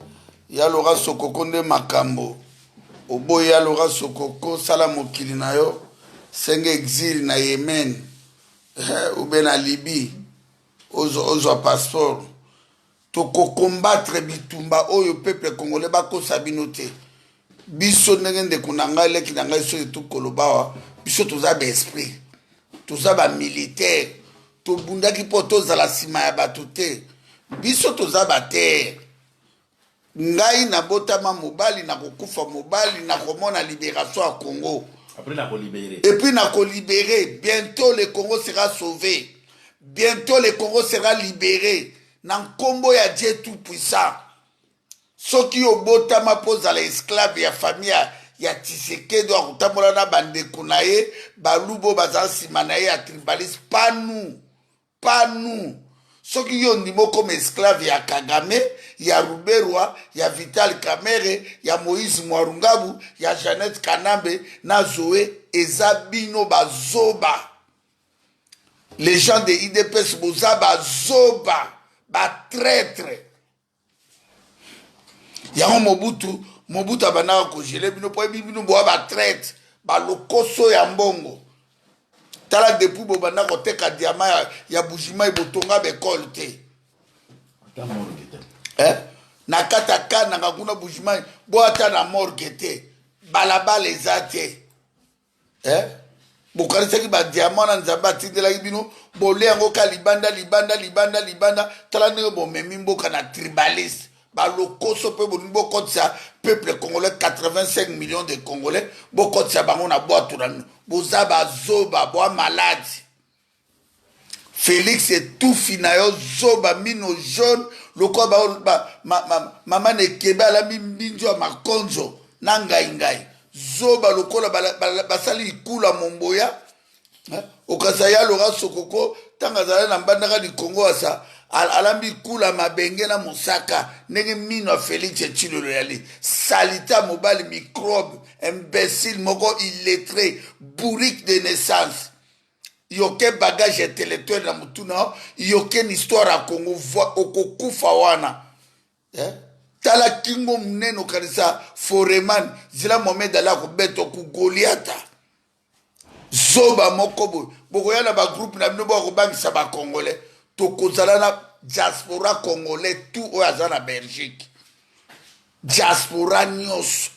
ya Laura Sokoko nde makambo oboyi ya Laura Sokoko sala mokili na yo senga exil na Yemen eh, ou bien na Libye ozwa passeport Toko combattre bitumba oyo peuple congolais bakosa bino te. Biso ndenge ndeko na ngai leki na ngai soki tukoloba awa biso toza ba esprit toza ba militaire tobundaki mpo tozala nsima ya bato te biso toza ba terre ngai nabotama mobali nakokufa mobali nakomona liberation ya Congo Après nakolibere. Et puis nakolibere bientôt le Congo sera sauvé bientôt le Congo sera libéré na nkombo ya Dieu tout puissant soki obotama mpo ozala esclave ya famille ya, ya Tshisekedi akotambola na bandeko na ye balubo bazala nsima na ye ya tribaliste pas nous pas nous soki yo ondimi okoma esclave ya Kagame ya Ruberwa ya Vital Kamerhe ya Moïse Mwarungabu ya Jeannette Kanambe na Zoe eza bino bazoba les gens de UDPS boza bazoba ba traitre yango Mobutu Mobutu abandaka kogele bino mpo yebi bino boa ba traitre balokoso ya mbongo tala depuis bobanda koteka diama ya, ya Bujimai botonga baekole te eh? na kati ya Kananga kuna Bujimai bo ata na morgue te balabala eza te eh? Bokanisaki badiama wana Nzambe atindelaki bino bole yango ka libanda libanda libanda libanda. Tala ndenge bomemi mboka na tribaliste balokoso mpe bolingi bokotisa peuple congolais 85 millions de congolais bokotisa bango na bwato na bino. Boza bazoba boa maladi. Felix etufi na yo zoba mino jaune lokola ba, ba, ma, ma, mama na ekebe alambi mbinzo ya makonzo na ngai ngai zoba lokola basali ikula momboya eh? Okasa ya Laura Sokoko ntango azalaki na mbandaka likongo asa alambi ikula mabenge na mosaka ndenge mino ya Felix Tshilolo yali salite ya mobali microbe imbecile moko illettré bourrique de naissance yoke bagage intellectuel na mutu na yo yoke na histoire ya Congo okokufa wana eh? Tala kingo monene okanisa foreman zela Mohamed Ali akobeta okugoliata zoba moko boye bokoya na bagroupe na bino bokobangisa bacongolais tokozala na diaspora congolais tout oyo aza na Belgique diaspora nyonso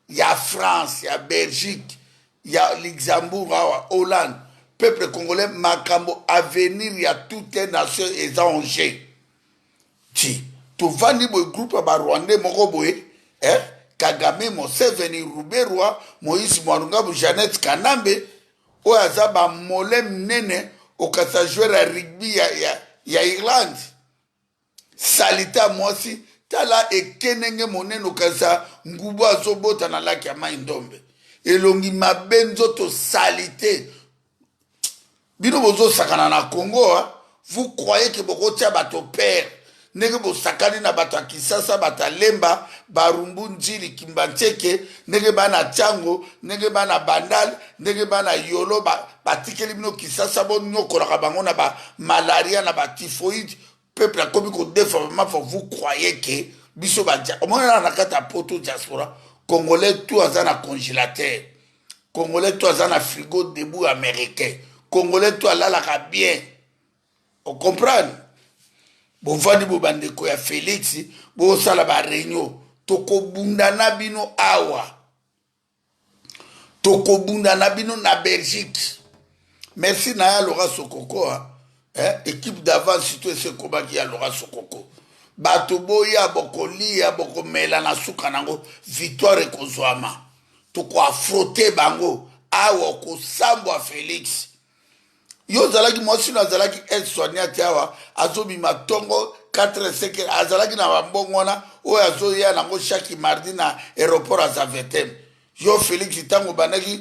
ya France ya Belgique ya Luxembourg awa Hollande peuple congolais makambo avenir ya toute nation eza en jeu ti tovandi boye groupe ya barwandais moko boye eh? Kagame Museveni Ruberwa Moïse Mwarungabu Jeannette Kanambe oyo aza bamole minene okasa joueur ya rugby ya, ya, ya Irlande salite ya mwasi tala ekenenge monene okanisa ngubu azobota na laki ya mai ndombe elongi mabe nzoto salite bino bozosakana na Congo hein? Vous croyez que bokotia bato pere ndenge bosakani na bato ya Kisasa bato ya Lemba Barumbu Njili Kimbanseke ndenge bana Tiango ndenge bana Bandal ndenge bana Yolo batikeli bino Kisasa bonyokolaka bango na ba malaria na ba typhoïde peuple akomi kodefa mafa vous croyez que biso badia omonana na kati ya poto diaspora congolais tout aza na congélateur congolais tout aza na frigo debout américain congolais tout alalaka bien ocomprendre. Bovandi bo bandeko ya Felix, bosala ba reunion, tokobunda na bino awa, tokobunda na bino na Belgique. Merci na ya Laura Sokoko, hein? Eh, équipe d'avance surtout esi ekomaki ya Laura Sokoko. Bato boya, bokolia, bokomela, na suka nango victoire ekozwama. Tokoafrote bango awa, okosambwa Felix. Yo ozalaki mwasi no azalaki aide soignante awa, azobima ntongo 4 5, azalaki na bambongo wana oyo azoya nango chaque mardi na aéroport ya Zaventem. Yo Felix, ntango obandaki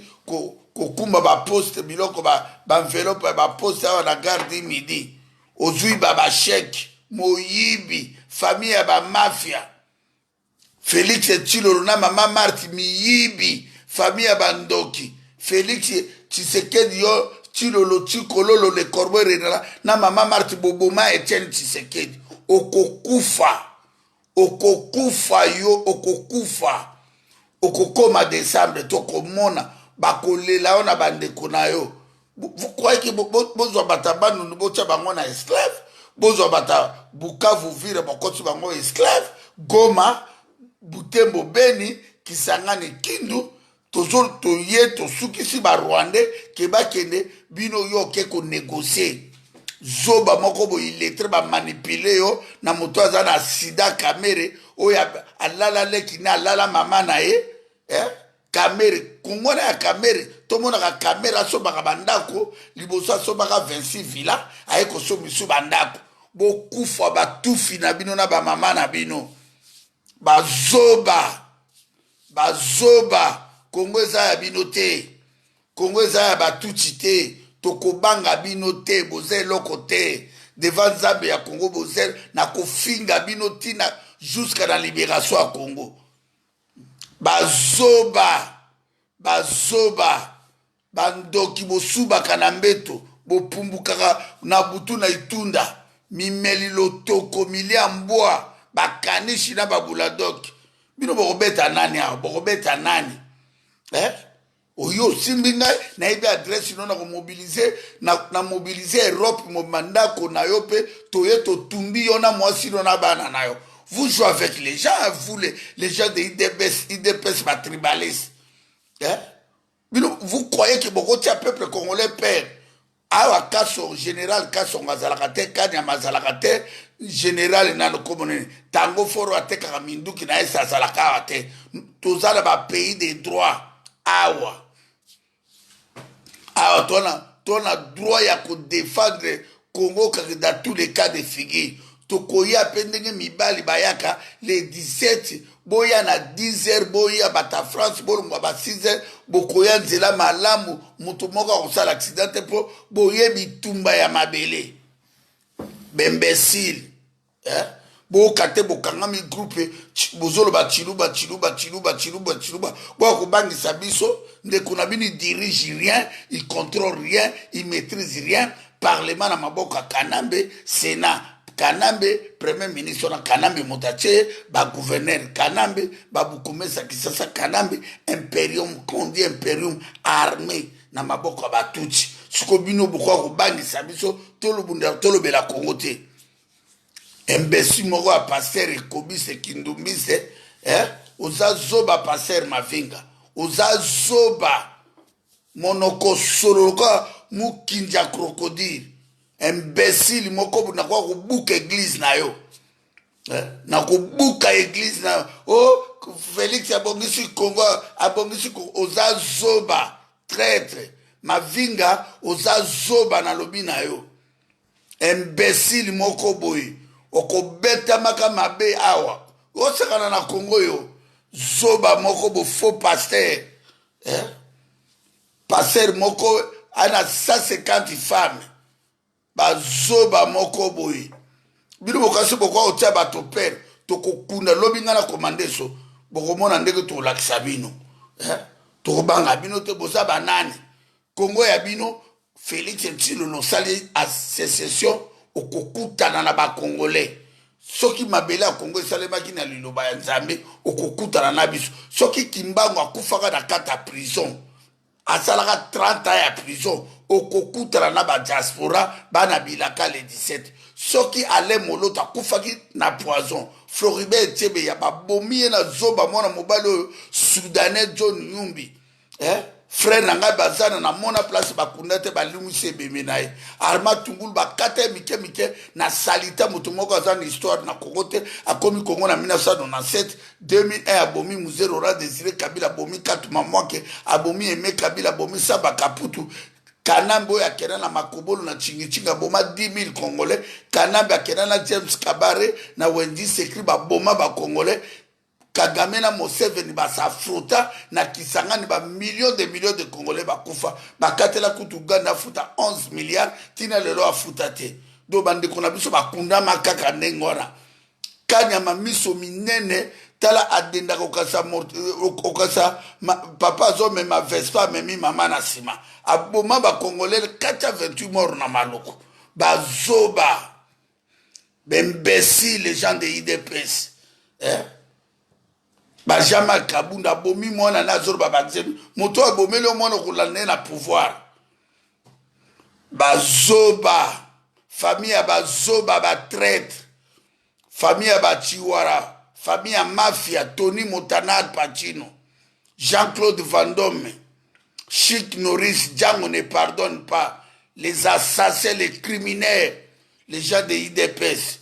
kokumba baposte, biloko, baenveloppe ya baposte awa na gare du Midi, ozwi ba bachèque, moyibi, famille ya bamafia. Felix Tshilolo na mama Marthe, miyibi, famille ya bandoki. Felix Tshisekedi, yo Tshilolo, Tshikololo, le corbeau renala na mama Marthe, boboma Etienne Tshisekedi. Okokufa, okokufa yo, okokufa. Okokoma décembre, tokomona bakolela yo na bandeko na yo. Vous croyez que bozwa bato ya Bandundu, botya bango na esclave, bozwa bato ya Bukavu, Uvira, bokoti bango esclave, Goma, Butembo, Beni, Kisangani, Kindu, tozo toye tosukisi Barwandais ke bakende. Bino yo oke konégocier, zoba moko boye, illettré, bamanipule yo na moto aza na sida. Kamerhe oyo alala leki ne, alala mama na ye, eh? Kamerhe, Kongo na ya Kamerhe, tomonaka Kamerhe asombaka bandako. Liboso asombaka 26 villa, aye kosomba misu bandako. Bokufa, batufi na bino na bamama na bino, bazoba, bazoba. Kongo eza ya bino te, Kongo eza ya Batutsi te. Tokobanga bino te, boza eloko te devant Nzambe ya Kongo. Boza na kofinga bino ntina jusqu'à na libération ya Kongo. Bazoba, bazoba, bandoki, bosubaka na mbeto, bopumbukaka na butu na itunda, mimeli lotoko, milia mbwa, bakanishi na babuladoki. Bino bokobeta nani awa? Bokobeta nani, eh? Oyo osimbi ngai, nayebi adresse no, na komobilize na mobilize Europe mobima, ndako na yo mpe toye, totumbi yo na mwasi no na bana na yo. Vous jouez avec les gens, vous les gens de UDPS, UDPS batribaliste, eh? Bino, vous croyez que bokotia peuple congolais père awa? Kaso, général Kasongo azalaka te, Kanyama azalaka te, général nano kombo nini, Tango Foro atekaka minduki na ese, azalaka awa te. Toza na bapays de droit awa. Awa tona droit ya kodéfendre Congo kaka dans tous les cas de figure. Tokoya mpe ndenge mibali bayaka le 17. Boya na 10 heures, boya bata France, bolongwa ba 6 heures, bokoya nzela malamu, moto moko akosala accident te, mpo boyebi tumba ya mabele. Baimbécile, eh? Boyoka te, bokangami groupe, bozoloba Chiluba, Chiluba, Chiluba, Chiluba, Chiluba. Boya kobangisa biso. Ndeko na bino, il dirige rien, il contrôle rien, il maîtrise rien. Parlement na maboko ya Kanambe, Sénat Kanambe, premier ministre na Kanambe, moto atie bagouverneur Kanambe, babukomesa Kisasa Kanambe, imperium condi imperium, armée na maboko ya Batutsi. Siko bino bokoka kobangisa biso, tolobunda, tolobela Kongo te. Imbécile moko ya pasteur, ekobise kindumbise, eh? Oza zoba, pasteur Mavinga, oza zoba, monoko solo lokola mokinzi ya crocodile. Imbécile moko, nakoka kobuka église na yo, eh? Nakobuka église na yo. O oh, Félix abongisi Congo, abongisi. Oza zoba, traître Mavinga, oza zoba, nalobi na yo. Imbécile moko boye, okobetamaka mabe awa, osakana na Kongo yo, zoba moko bo, faux pasteur, eh? Pasteur moko ana 150 femmes, bazoba moko boye. Bino bokasi bokoka kotia bato pere, tokokunda lobi. Ngai na komande so, bokomona ndenge tokolakisa bino, eh? Tokobanga bino te, boza banani? Kongo ya bino. Félix Tshilolo, osali sécession, okokutana na Bacongolais. Soki mabele ya Kongo esalemaki na liloba ya Nzambe, okokutana na biso. Soki Kimbangu akufaka na kati ya prison. Asalaka 30 ans ya prison. Okokutana na ba diaspora bana bilaka le 17. Soki Alain Moloto akufaki na poison, Floribert Chebeya babomi ye na zoba mwana mobali oyo Soudanais John Numbi. Eh? Frère na ngai bazana na mona place bakunda te, balimwisi ebembe na ye. Armand Tungulu bakata ye mike mike na salite. Moto moko aza na histoire na Congo te, akomi Congo na 1997 2001, abomi Mzee Laurent Désiré Kabila, abomi Katuma Mwake, abomi Aimé Kabila, abomi Saba Kaputu. Kanambe oyo akenda na Makobolo na Chingi-Chingi, aboma 10 000 Congolais. Kanambe akenda na James Kabare na Wendy Sekri, baboma ba Congolais. Kagame na Museveni basafrota na Kisangani, ba millions de millions de Congolais bakufa. Bakatela kutu Uganda afuta 11 milliards, tina lelo afuta te. Donc bandeko na biso bakundama kaka ndenge wana. Kanyama miso minene, tala adendaka okasa, okasa papa azomema Vespa, amemi mama na nsima, aboma bakongolais 428 mort na Maluku. Bazoba, b'imbécile, les gens de UDPS, eh? Bajama Kabunda abomi mwana na azoloba banzembe. Moto abomeli yo mwana, okolanda ye na pouvoir? Bazoba, famille ya bazoba, batraître, famille ya bachiwara, famille ya mafia. Tony Montana, Pacino, Jean-Claude Van Damme, Chic Norris, Django ne pardonne pas. Les assassins, les criminels, les gens de UDPS.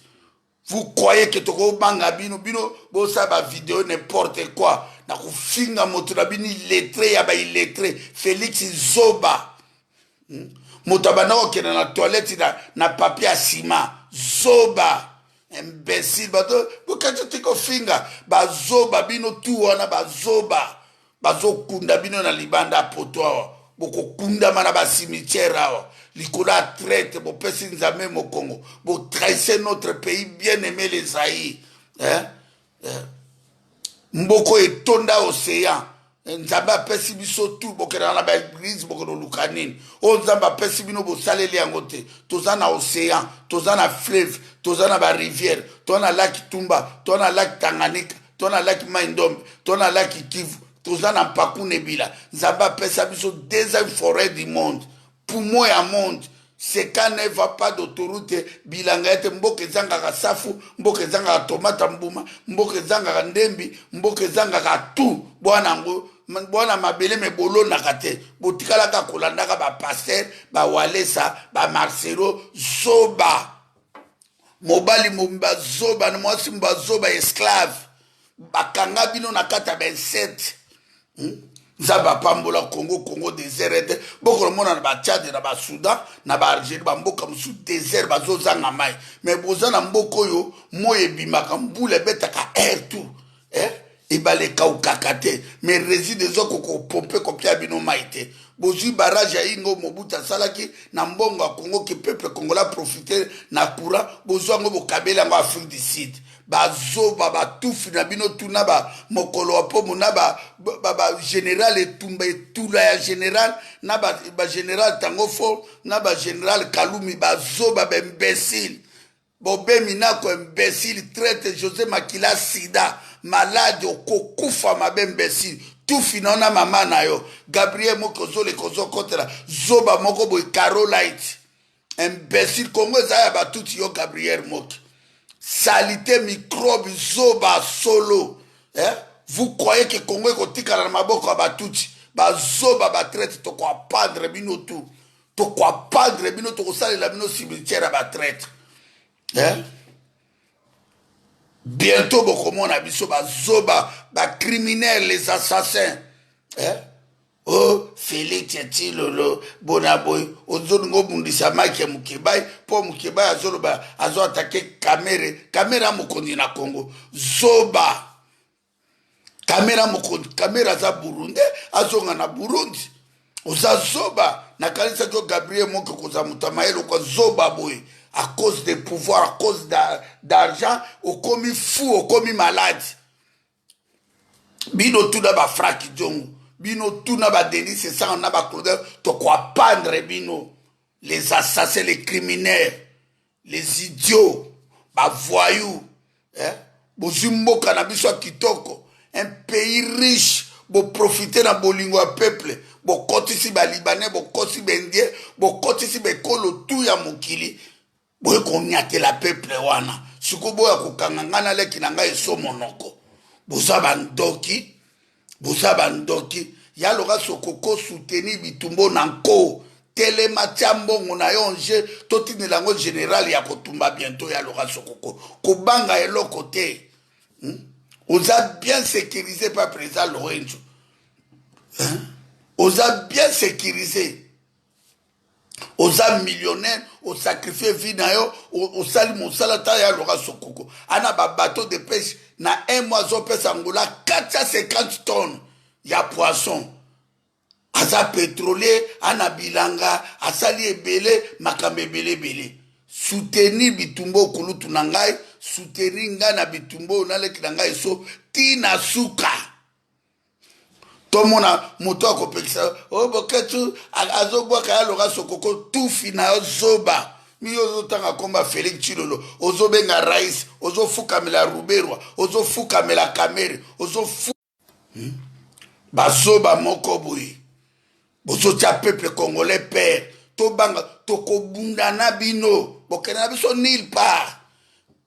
Vous croyez que tokobanga bino? Bino bosala bavideo n'importe quoi na kofinga moto na bino illettré ya baillettré. Félix zoba, Moto abanda kokende na toilette na papier ya nsima. Zoba, imbécile. Bato bokati te kofinga, bazoba bino tu wana, bazoba. Bazokunda bino na libanda ya poto awa, bokokundama na bacimetière awa likolo ya traître. Bopesi Nzambe mokongo, botrahisse notre pays bien aimé, le Zaïre, eh? Eh. Mboka etonda océan, Nzambe apesi biso tu. Bokendaka na baeglise, bokende oluka nini? Oyo Nzambe apesi bino, bosaleli yango te. Toza na océan, toza na fleuve, toza na barivière, toza na lac Tumba, toza na lac Tanganyika, toza na lac Mai Ndombe, toza na lac Kivu, toza na Mpaku Nebila. Nzambe apesa biso deuxième forêt du monde, poumon ya monde. Seka ne va pas d'autoroute, bilanga ete mboka ezangaka safu, mboka ezangaka tomata mbuma, mboka ezangaka ndembi, mboka ezangaka tu bwana yango bwana mabele me bolonaka te. Botikalaka kolandaka bapasteur, bawalesa, bamarcelo. Zoba mobali bazoba na mwasi bazoba, esclave. Bakanga bino na kati ya bainsecte, Nzambe apambola Congo. Congo désert ete bokolomona na baTchad, na baSoudan, na baAlgérie, bamboka mosusu désert, bazozanga mai. Mais boza na mboka oyo moi ebimaka, mbula ebetaka air tout, eh? Ebale ekaukaka te, mais Regideso kokopompe kopia bino mai te. Bozwi barrage ya Ingo, Mobutu asalaki na mbongo ya Congo, ke peuple congolais profite na courant. Bozwa yango, bokabeli yango Afrique du Sud. Bazoba, batufi na bino tuna bamokolo wa pomo na bagénéral etumba etula ya général na bagénéral Tango Fort na bagénéral Kalumi. Bazoba, baimbécile. Bobemi nako imbécile, traître. José Makila, sida malade, okokufa mabe, imbécile. Tufi na yo na mama na yo. Gabriel moko ozoleka, ozokotela zoba moko boye, carolite, imbécile. Kongo eza ya batuti. Yo Gabriel Moki, salité, microbe, zoba solo, eh? Vous croyez que Congo ekotikala na maboko ya batuti? Bazoba, batraître. Tokoapendre bino tu, tokoapendre bino, tokosalela bino cimetière ya batraître, eh? Bientôt bokomona biso. Bazoba, bacriminel, les assassins, eh? O Félix Tshilolo, bona boye ozolinga obundisa Mike Mukebai mpo Mukebai azoloba, azoattaquer Kamerhe. Kamerhe amokonzi na Congo? Zoba. Kamerhe mokonzi? Kamerhe aza Burundais, azonga na Burundi. Oza zoba. Nakanisaki yo Gabriel Moke kozala moto ya mayele okwa zoba boye. À cause de pouvoir, à cause d'argent, okomi fou, okomi malade. Bino tuna baFranck Diongo, bino tuna baDelly Sesanga na baClaudel, tokoapendre bino, les assassins, les criminels, les idiots, bavoyous, eh? Bozwi mboka na biso ya kitoko, un pays riche, boprofite na bolingo ya peuple. Bokotisi balibanais, bokotisi baindien, bokotisi baekolo tu ya mokili, boye konyatela peuple wana. Sikoyo boya kokanga ngai na leki na ngai eso monoko. Boza bandoki, boza bandoki. Ya loka sokoko soutenir bitumbo na nko. Telema, tia mbongo na yo nje, totindela yango general ya kotumba bientôt. Ya loka sokoko, kobanga eloko te. Oza bien sécurisé par président Lorenzo, hein? Oza bien sécurisé, oza millionnaire, osacrifie vie na yo, osali mosala. Ta ya loka sokoko ana babateau de pêche, na un mois azopesa Angola 450 tonnes ya poisson. Aza pétrolier, ana bilanga, asali ebele, makambo ebele ebele. Soutenir bitumba okulutu na ngai, soutenir ngai na bitumba oyo naleki na ngai so ntina suka. Tomona moto akopekisa oyo Boketshu azobwaka ya loka sokoko. Tufi na yo, zoba. Mi yo ozotanga komba Félix Tshilolo, ozobenga rais, ozofukamela Ruberwa, ozofukamela Kamerhe, ozofu Bazoba moko boye, bozotia peuple congolais père. Tobanga, tokobunda na bino, bokende na biso nulle part.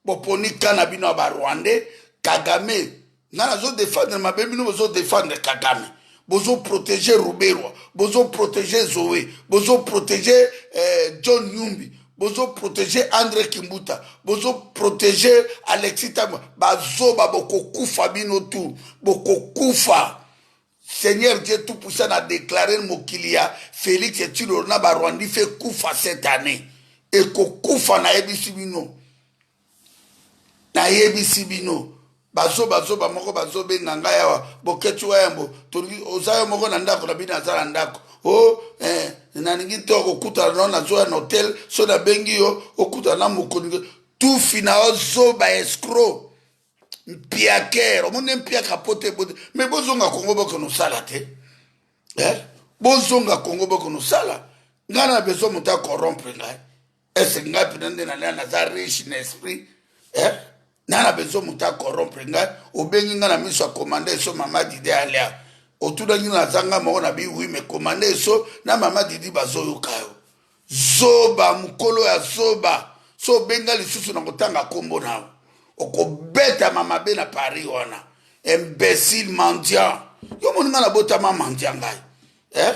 Boponi ka na bino ya barwandais Kagame. Nga nazodefendre mabe, bino bozodefendre Kagame, bozoprotege Ruberwa, bozoprotege Zoe, bozoprotege John Numbi, bozoprotege André Kimbuta, bozoprotege Alexis Thambwe. Bazoba, bokokufa bino tu, bokokufa. Seigneur Dieu tout puissant na déclaré mokili ya Félix Tshilolo na barwandi fe kufa cette année, ekokufa. Nayebisi bino, nayebisi bino. Bazobazoba moko bazobenga ngai awa, Boketshu wayambo, tolingi oza yo moko na ndako na bino. Aza na ndako o nalingi te okokutana nao, nazoya na hotel, so nabengi yo okutana na mokonzi. Tufi na yo, zoba, escroc, mpiaker. Omoni mpiaka po te bote. Me bozonga Kongo, bokende osala te, eh? Bozonga Kongo, bokende osala. Ngai na besoin moto acorrompre ngai? Ese ngai mpena nde nalia, naza riche na esprit, eh? Na besoin moto acorrompre ngai? Obengi ngai na miso ya commandant Eso, mama Didi alia, otunaki naza ngai moko na bi. Oui, mais commandant Eso na mama Didi bazoyoka yo. Zoba, mokolo ya zoba. So obenga lisusu na kotanga nkombo na yo, okobetama mabe na Paris wana. Imbécile, mendiant. Yo moni ngai nabotama mendiant? Ngai, eh?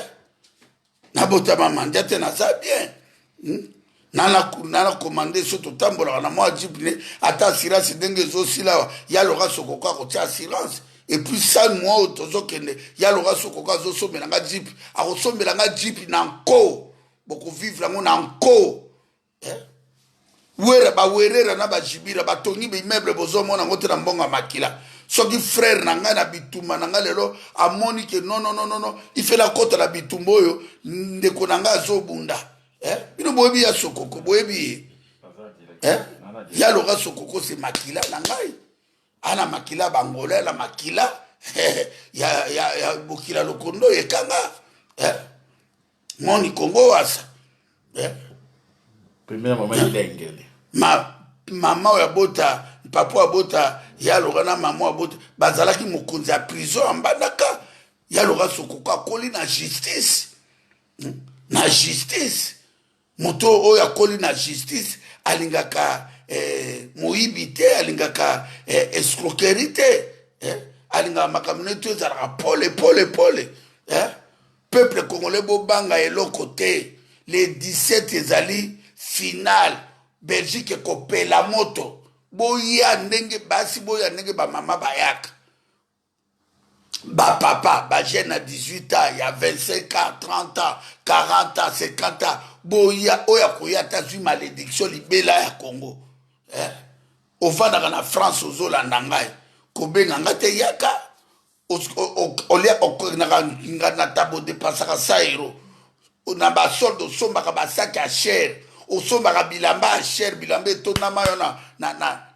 Nabotama mendiant te, naza bien, Nana commandant so totambolaka na mwa jeep ne, ata assurance ndenge ezosila awa, ya loka sokoko akotia assurance. Et puis san mwa oyo tozokende, ya loka sokoko azosombela nga jeep, akosombela nga jeep na nko. Bokovivre yango na nko, eh? Wera, bawerera na bajibira batongi baimmeuble, bozomona yango te na mbongo ya makila. Soki frère na ngai na bitumba na ngai lelo amoni ke non, non, non, non, non, ifela akɔta na bitumba oyo ndeko na ngai azobunda, eh? Bino boyebi ya sokoko, boyebi ye, eh? Ya loka sokoko se makila na ngai, ana makila bangola na makila ya bokila lokondo ekanga, eh? Moni Kongo wasa, eh? Première mama ilengele. Ma mama oyo abota, papa oyo abota ya loka na mama oyo abota bazalaki mokonzi ya prison ya Mbandaka. Ya loka sokoko akoli na justice, Na justice. Moto oyo akoli na justice alingaka moyibi te, alingaka escroquerie te, Alingaka makambo neti ezalaka pole pole pole, eh? Peuple congolais, bobanga eloko te. Le 17 ezali final, Belgique ekopela moto. Boya ndenge basi, boya ndenge bamama bayaka, bapapa, bajeune ya 18 ans, ya 25 ans, 30 ans, 40 ans, 50 ans, boya. Oyo akoya ata azwi malédiction libela ya Congo, eh? Ovandaka na France, ozolanda ngai, kobenga ngai te, yaka. Olia, okendaka na tabo, odépensaka 100 euro na basolde, osombaka basaki ya cher, osombaka bilamba ya cher, bilamba etondama yo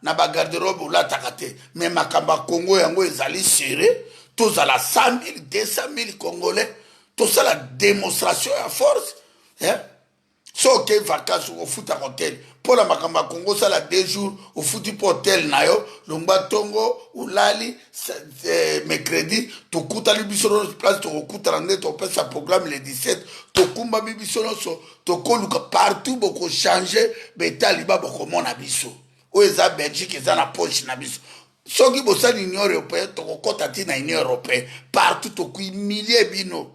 na bagarde-robe, olataka te. Me makambo ya Congo yango ezali sere. Tozala 100 000, 200 000 congolais, tosala démonstration ya force, eh? So oke vacance, ofutaka hotel. Mpo na makambo ya Congo, osala 2 jours, ofuti mpo hotel na yo, longwa tongo olali mercredi tokutani biso nyonso place tokokutana, nde tokopesa programme le 17. Tokumbami biso nyonso, tokoluka partout, bokochange betaliba, bokomona biso. Oyo eza Belgique, eza na poche na biso. Soki bosali Union européenne, tokokɔta ti na Union européenne, partout tokohumilie bino,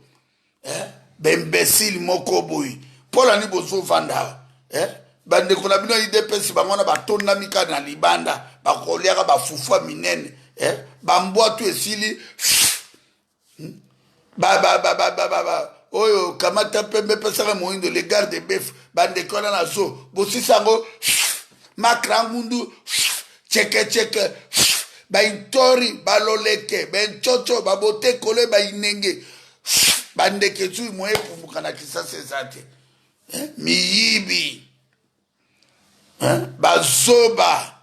eh? Baimbécile moko boye, mpo na nini bozovanda awa, eh? Bandeko na bino ya UDPS, bango wana batondami kaka na libanda, bakoliaka bafufu ya minene, eh? Bambwatu esili, ba, ba, ba, ba, ba, ba, ba. Oyo kamata pembe, pesaka moyindo, le garde bef. Bandeko wana na zo bosisa yango, makra ngundu, chekecheke, baintori, baloleke, bentsotso, babotekole, bainenge, bandeke zui moye epumbuka na Kisasa eza te, eh? Miyibi, eh? Bazoba.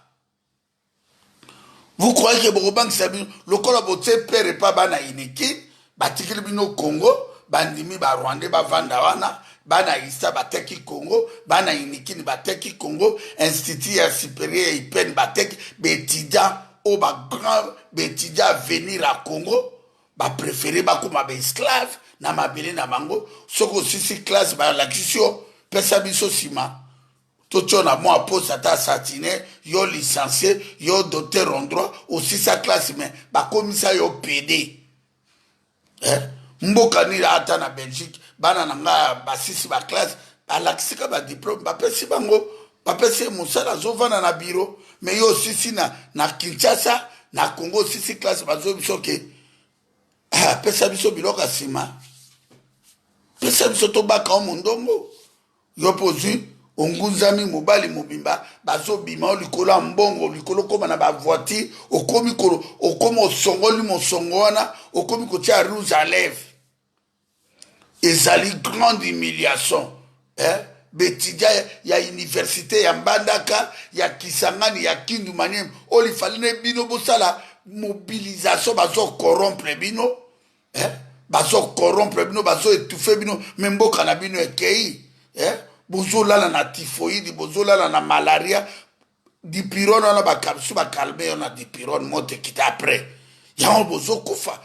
Vous croyez que bokobangisa bino lokola botie pere epa bana Iniki, batikeli bino Congo, bandimi Barwandais bavanda wana. Bana Isa bateki Congo, bana Inikini bateki Congo, institut ya supérieur ya IPN bateki. Baétudiant oyo, bagrand baétudiant avenir ya Congo, bapréféré bakóma baesclave na mabele na bango. Soki osisi classe, balakisi yo, pesa biso nsima, totio na mwa poste ata satine. Yo licencié, yo docteur en droit, osisa classe, mais bakomisa yo PD, eh? Mboka nini? Ata na Belgique, bana na nga basisi baclasse, balakisika badiplôme, bapesi bango, bapesi ye mosala, azovanda na bureau. Mais yo osisi na Kinshasa, na Congo, osisi classe, bazoyi biso ke ah, pesa biso biloko ya nsima, pesa biso tobaka o mondongo. Yo mpo ozwi, ongunzami, mobali mobimba, bazobima yo likolo ya mbongo, likolo okóma na bavoiture, okomi okomi osongoli mosongo wana, okomi kotia rouge à lèvre. Ezali grande humiliation, eh? Baétudiant ya université ya Mbandaka, ya Kisangani, ya Kindu, Maniema, oyo lifali na bino bosala mobilisation, bazocorrompre bino, eh? Bazocorrompre bino, bazoétouffe bino, mais mboka na bino ekei, eh? Bozolala na typhoïde, bozolala na malaria, dipyrone wana, bacapsule bacalme yo na dipyrone, moto ekita. Après yango bozokufa.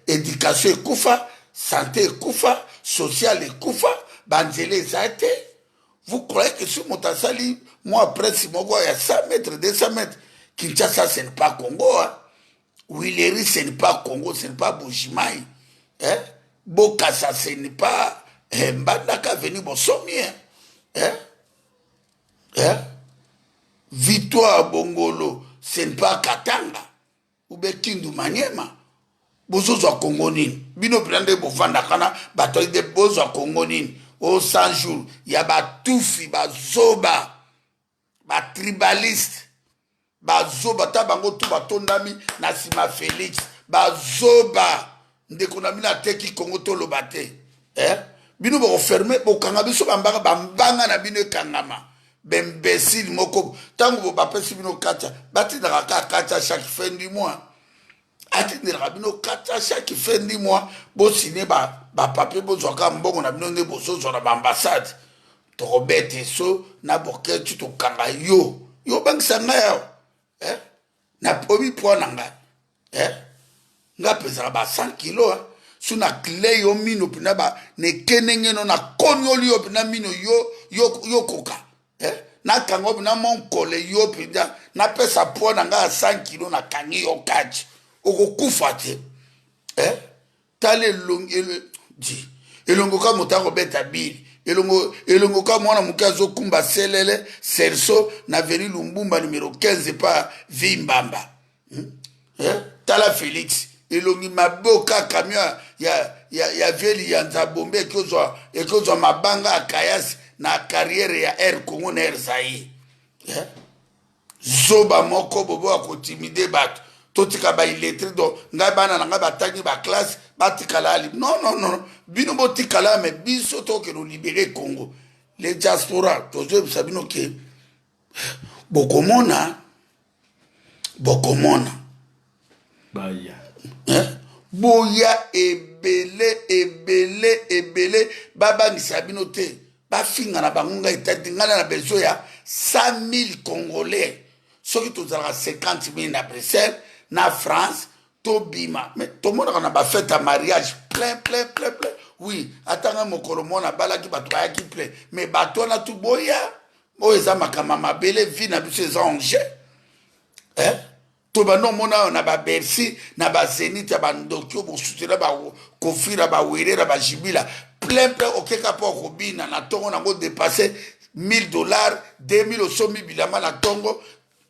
Éducation ekufa, santé ekufa, social ekufa, banzela eza te. Vous croyez que si moto asali mwa presse moko ya 100 mètres, 200 mètres, Kinshasa ce n'est pas Congo, hein? Huileries ce n'est pas Congo, ce n'est pas Mbujimayi, hein? Bokasa ce n'est pas, eh, Mbandaka veni bosomi, hein? Hein? Hein? Victoire Bongolo ce n'est pas Katanga ou bien Kindu, Maniema. Bozozwa Kongo nini? Bino mpena nde bovandaka na bato nde bozwa Kongo nini? O 100 jours ya batufi, bazoba, batribaliste, bazoba, ta bango tu batondami na nsima Félix, bazoba. Ndeko na bino ateki Kongo, toloba te, eh? Bino bokoferme, bokanga biso bambanga, bambanga na bino ekangama. Baimbécile moko. Ntango bapesi bino katia, batindaka kaka katia chaque fin du mois, atindelaka bino katia chaque fin du mois, bosine bapapier, bozwaka mbongo na bino nde bozozwa na baambassade. Tokobeta eso na boketi, tokanga yo. Yo obangisa ngai awa, eh? Na obi poids na ngai, eh? Nga mpezaka ba 100 kilo, eh? So na clé yo mino mpena ba na ekenenge no, nakonioli yo mpena mino yo, yo, yo koka, eh? Nakanga yo mpena monkole yo mpenza, napesa poids na ngai ya 100 kilo, nakangi yo kati, okokufa te, eh? Tala elongi di elongo ka moto akobeta bile, elongo, elongo ka mwana moke azokumba selele cerceau na avenue Lumbumba numero 15 epa Vimbamba, Eh? Tala Félix, elongi mabe oka camion ya vieli ya Nzabombe ekozwa mabanga ya kayasi na carrière ya Air Congo na Air Zaire, eh? Zoba moko bobo ya kotimide bato. Totika baillettré. Donc ngai, bana na ngai batangi baclasse, batikala ali. Non, non, non, bino botikala, mais biso tokende olibérer Congo. Le diaspora, tozoyebisa bino ke bokomona, bokomona. Baya. Eh? Boya ebele, ebele, ebele. Babangisa bino te. Bafinga na bango ngai etali ngai na besoin ya 100 000 Congolais. Soki tozalaka 50 000 na Bruxelles, na France, tobima. Mais tomonaka na bafete ya mariage plein, plein, plein, plein. Oui, ata ngai mokolo mwana abalaki, bato bayaki plein. Mais bato wana tu boya, oyo eza makambo ya mabele, vie na biso eza en jeu. Eh? Tobanda omona oyo na babercy na bazenith ya bandoki oyo bosutela bakofira bawerera bajibila plein plein, okeka mpo okobina na ntongo nango dépasse 1000 $, 2000, osombi bilamba na ntongo.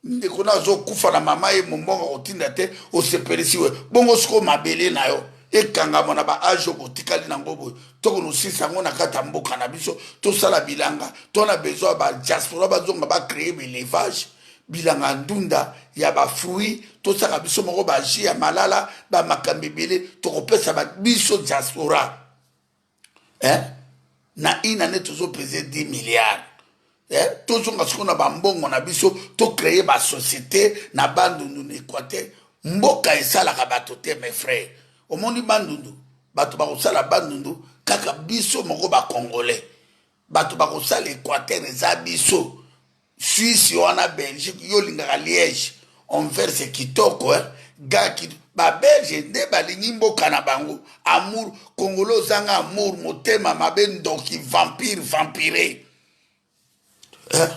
Ndeko na azokufa na mama ye, mombongo akotinda te, osepelisi we bongo. Sikoyo mabele na yo ekangama na baage oyo botikali nango boye, tokonosisa yango na kati ya mboka na biso, tosala bilanga. To na besoin ya badiaspora bazonga, bacréer baélevage, bilanga ndunda ya bafruit, tosaka biso moko bajus ya malala, bamakambo ebele tokopesa biso diaspora, eh? Na une année tozopese 10 milliards, eh? Tozonga sikoyo na bambongo na biso, tocréer basociété na Bandundu, na Équateur. Mboka esalaka bato te, mes frères. Omoni Bandundu, bato bakosala Bandundu kaka biso moko Bacongolais. Bato bakosala Équateur eza biso. Suisse wana, Belgique, yo olingaka Liège, Anvers kitoko, eh? Gaki Babelge nde balingi mboka na bango. Amour Congolo ozanga amour, motema mabe, ndoki, vampire, vampire, eh?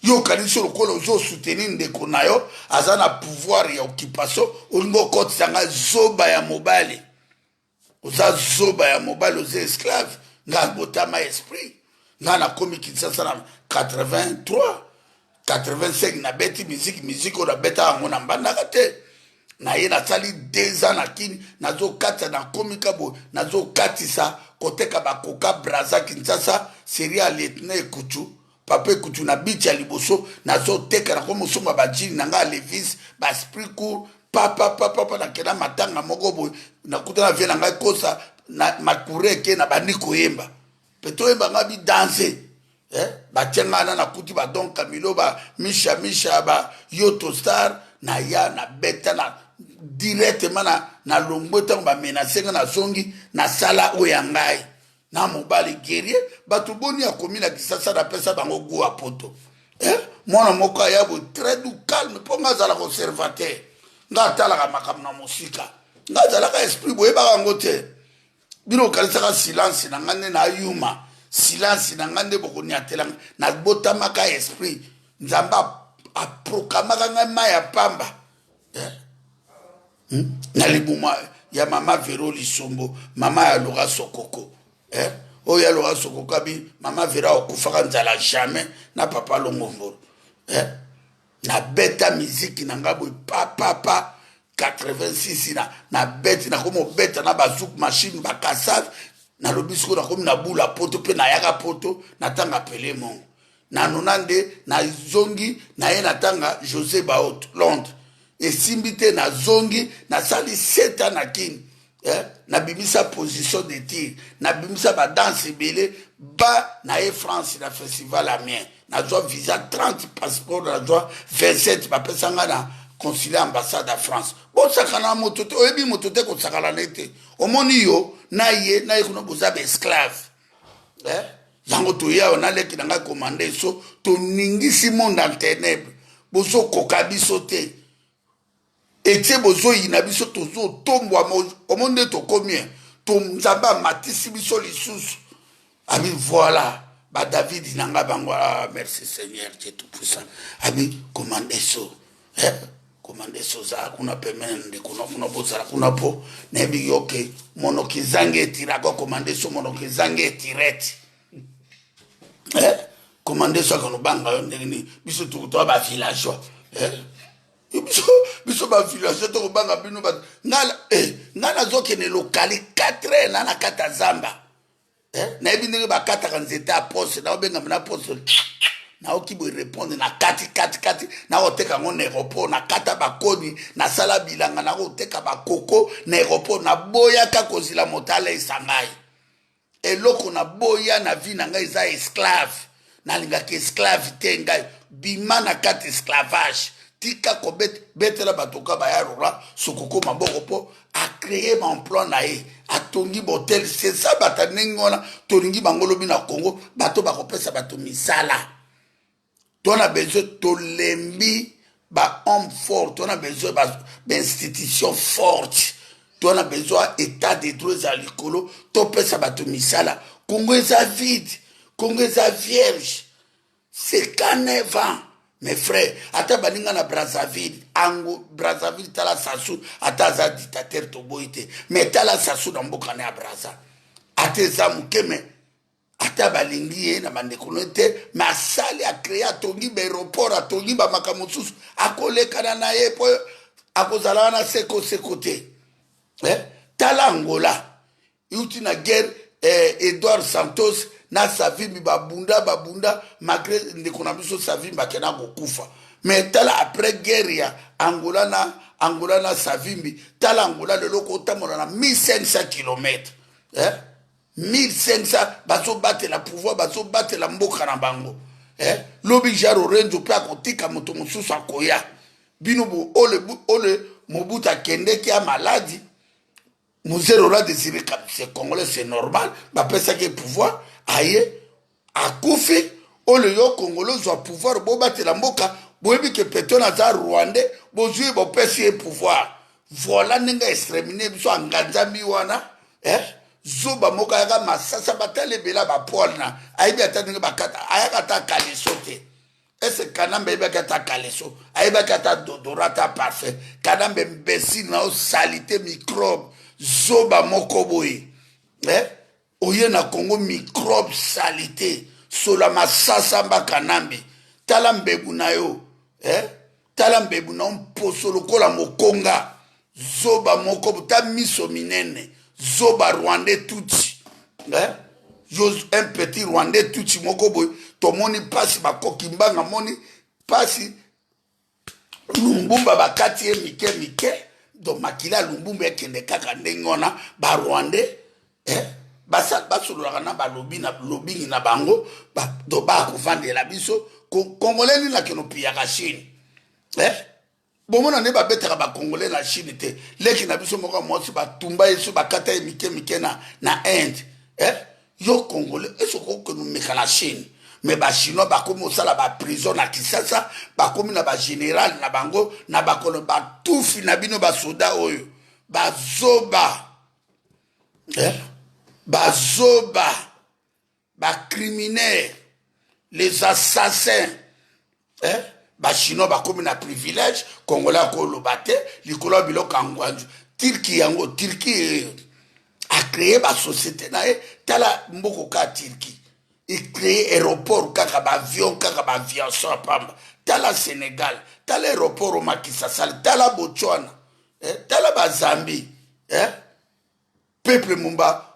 Yo okanisi lokola ozosoutenir ndeko na yo aza na pouvoir ya occupation, olingi okotisa nga. Zoba ya mobali, oza zoba ya mobali, oza esclave. Nga botama esprit. Nga nakomi Kinshasa na 83, 85, nabeti musique. Musique oyo nabeta yango na mbandaka te. Naye nasali 2 ans na Kini, nazokatisa, nakomi ka boye, nazokatisa koteka bakoka Braza, Kinshasa, série ya lieutenant Ekutu, papa Ekutu, na biti ya liboso nazoteka. Nakomi osomba bajeans na ngai ya Levis, baesprit court, papapapapa. Nakenda matanga moko boye, nakutana vie na ngai kosa na makure eke na bandi koyemba mpe toyemba ngai bidanse, eh? Batie ngai na nakuti badon Camilo, ba Misha Misha, ba Yoto Star. Naya nabeta na directement na, na longwe. Ntango bamenacer ngai, nazongi, nasala oyo ya ngai na mobali guerrier. Bato boni akomi na Kisasa, napesa bango gu ya poto, eh? Mwana moko aya boye, très doux, calme, mpo nga azala conservateur. Nga atalaka makambo na mosika. Nga azalaka esprit, boyebaka yango te. Bino okanisaka silence na nga nde nayuma, silence na nga nde bokoniatela. Nabotamaka esprit. Nzambe aprokamaka ngai mai ya pamba, eh? Na libuma ya mama Vero Lisombo, mama ya Lora Sokoko, eh? Oyo ya Lora Sokoko abi mama Vero akufaka nzala jamais na papa Longombolo, eh? Nabeta miziki na ngai boye papapa 86 na nabeti, nakomi obeta na bazouk machine, bakasave. Nalobi sikoyo nakomi na bula poto mpe nayaka poto, natanga pele mongo nanona nde nazongi naye natanga José Baot Londres, esimbi te. Nazongi, nasali 7 ans na Kini, eh? Nabimisa position de tir, nabimisa badanse ebele. Ba naye France na festival Amiens, nazwa visa 30 passeport, nazwa 27, bapesa nga na consulat, ambassade ya France. Bosakana na moto te, oyebi moto te, kosakana na ye te. Omoni yo na ye na ye kuna, boza baesclave, eh? Yango toye awa, naleki na ngai komanda so toningisi monde en ténèbre. Bozokoka biso te, etie bozoyina biso, tozotombwama. Omoni nde tokomi, to Nzambe amatisi biso lisusu. Abi voilà badavid na ngai bango. Ah, merci Seigneur Dieu tout puissant. Abi commande so, eh? Commande so, ozala kuna pembeni, ndeko na kuna, bozala kuna mpo nayebi yo ke monoko ezangi etiraka. Commande so, monoko ezangi etirete, eh? Commande so akanobanga yo ndenge nini? Biso toa bavillageois, eh? Biso bavillageois tokobanga bino? Ngai nazokende lokali 4 heures na kati ya zamba, eh? Nayebi ndenge bakataka nzete ya pose, naobengama na pose, naoki boye répondre na kati kati kati, nakoteka yango na aéroport. Nakata bakoni, nasala bilanga, nakoteka bakoko na aéroport. Naboyaka kozila moto alesa ngai eloko. Naboya na vie na ngai eza esclave, nalingaka esclave te. Ngai bima na kati esclavage. Tika kobetela bato ka baya rora sokoko maboko mpo acreye baemploi na ye, atongi botel. C'est ça, bato ya ndenge wana tolingi bango lobi na Congo, bato bakopesa bato misala. To na besoin, tolembi ba homme fort, to na besoin ba institution forte, to na besoin état de droit eza likolo, topesa bato misala. Congo eza vide, Congo eza vierge, 59 ans, mes frères. Ata baninga na Brazzaville, ango Brazzaville, tala Sassou, ata aza dictateur, toboyi te, mais tala Sassou na mboka na ya Brazza, ata eza moke, mais ata balingi ye na bandeko no te, mais asali, acreye, atongi baaéroport, atongi bamakambo mosusu. Akolekana na ye mpo akozala wana seko seko te, eh? Tala Angola, euti na guerre, Edouard Santos na Savimbi babunda, babunda, malgré ndeko na biso Savimbi akenda kokufa. Mais tala après guerre ya Angola na Savimbi, tala Angola lelo, kotambola na 1500 km, eh? 1500. Bazobatela pouvoir, bazobatela mboka na bango, eh? Lobi João Lourenço mpe akotika, moto mosusu akoya. Bino ole ole Mobutu akendeki ya maladi, Mzee Laurent Désiré, c'est congolais, c'est normal, bapesaki pouvoir, aye akufi. Oyo yo Congolais ozwa pouvoir, bobatela mboka, boyebi ke peton aza rwandais, bozwi, bopesi ye pouvoir. Voilà ndenge extermine biso. Anganzambi wana, eh? Zoba moko ayaka masasa, batala ebela bapoile na ayebi ata ndenge bakata, ayaka ata kaleso te. Ese Kanambe ayebaki ata kaleso, ayebaki ata dodora, ata parfait? Kanambe imbécile na yo, saleté, microbe, zoba moko boye, eh? Oye na Congo, microbe, saleté, sola masasa mba. Kanambe, tala mbebu na yo, eh? Tala mbebu na yo, mposo lokola mokonga, zoba moko, ta miso minene, zoba rwandais tutsi, eh? Yo un petit rwandais tutsi moko boye. Tomoni mpasi, bakoki mbanga, moni mpasi. Lumbumba bakati ye mike mike, donc makila ya Lumbumba ekende kaka ndenge wana. Barwandais, eh? Basololaka na balobi na lobingi na bango, to bakovandela biso. Congolais nini akende opiyaka Chine, eh? Bomona nde babetaka bacongolais na Chine te. Leki na biso moko ya mwasi, batumba ye so, bakata ye mike mike na Inde, eh? Yo Congolais, ese okokende omeka na Chine? Mais bachinois bakomi kosala baprison na Kisasa, bakomi na bagénéral na bango na bakolo, batufi na bino, basoda oyo bazoba, eh? Bazoba, bacriminels, les assassins, eh? Bachinois bakomi na privilège, Congolais akoloba te likolo ya biloko ya ngwanzu. Turquie yango, Turquie acréé basociété na ye. Tala mboko ka Turquie, ecréé aéroport kaka, baavion kaka, baaviation ya pamba. Tala Sénégal, tala aéroport omakisa sali. Tala Botswana, eh? Tala bazambie, eh? Peuple mumba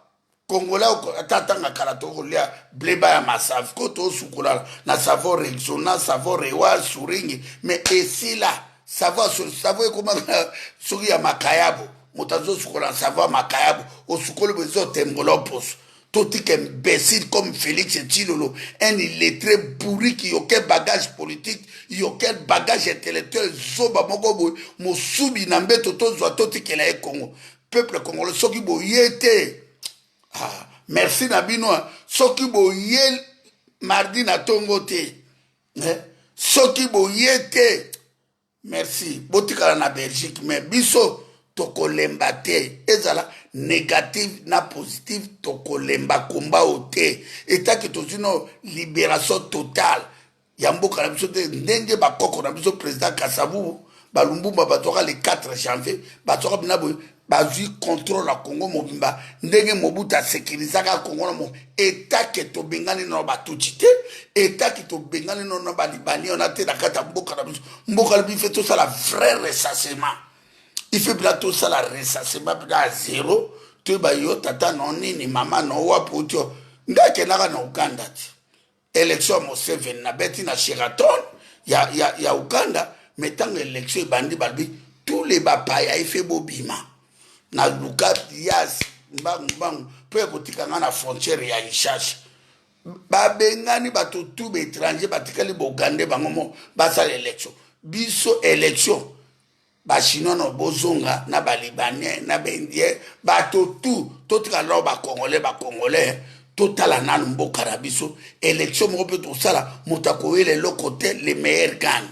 congolais, ata ntanga kala tokolia bleba ya masafi ko tosukola na savon Rexona, savon Rewa, Suringi, mais esila savon. Savon ekomaka soki ya makayabo, moto azosukola na savon ya makayabo, osukoli bo ezotembola poso. Totika imbécile comme Félix Tshilolo, un illettré bourrique, aucun bagage politique, aucun bagage intellectuel, zoba moko boye, mosubi na mbeto. Tozwa, totikela ye Congo. Peuple congolais, soki boye te, ah, merci na bino. Soki boye mardi na ntongo te, eh? Soki boye te, merci, botikala na Belgique. Mais biso tokolemba te, ezala négative na positive, tokolemba komba o te etaki tozwi no libération totale ya mboka na biso te. Ndenge bakoko na biso, président Kasavubu, balumbumba bazwaka le 4 janvier, bazwaka bina boye, bazwi contrôle ya Congo mobimba. Ndenge Mobutu asekirizaka Congo na mo etake, tobengani nano batutsi te, etake tobengani nano balibani wana te na kati ya mboka na biso. Mboka na biso, fe tosala vrai recensement, ife mpena tosala recensement mpena ya zéro, toyeba yo tata no nini, mama no wapi, oti. Ngai akendaka na Uganda ti élection ya Museveni, nabeti na Sheraton ya Uganda. Mais ntango élection ebandi, balobi tous les bapaya efe bobima. Naluka yasi mbangu mbangu mpo ya kotika nga na frontière ya Ishasha. Babengani bato tu baétranger, batikali bogande bango mo basala élection. Biso election ba chinois no bozonga na ba libanais na ba indien bato tout totika nao ba congolais ba congolais totala nanu mboka na biso election moko mpe tosala moto akoyela eloko te le meilleur gagne.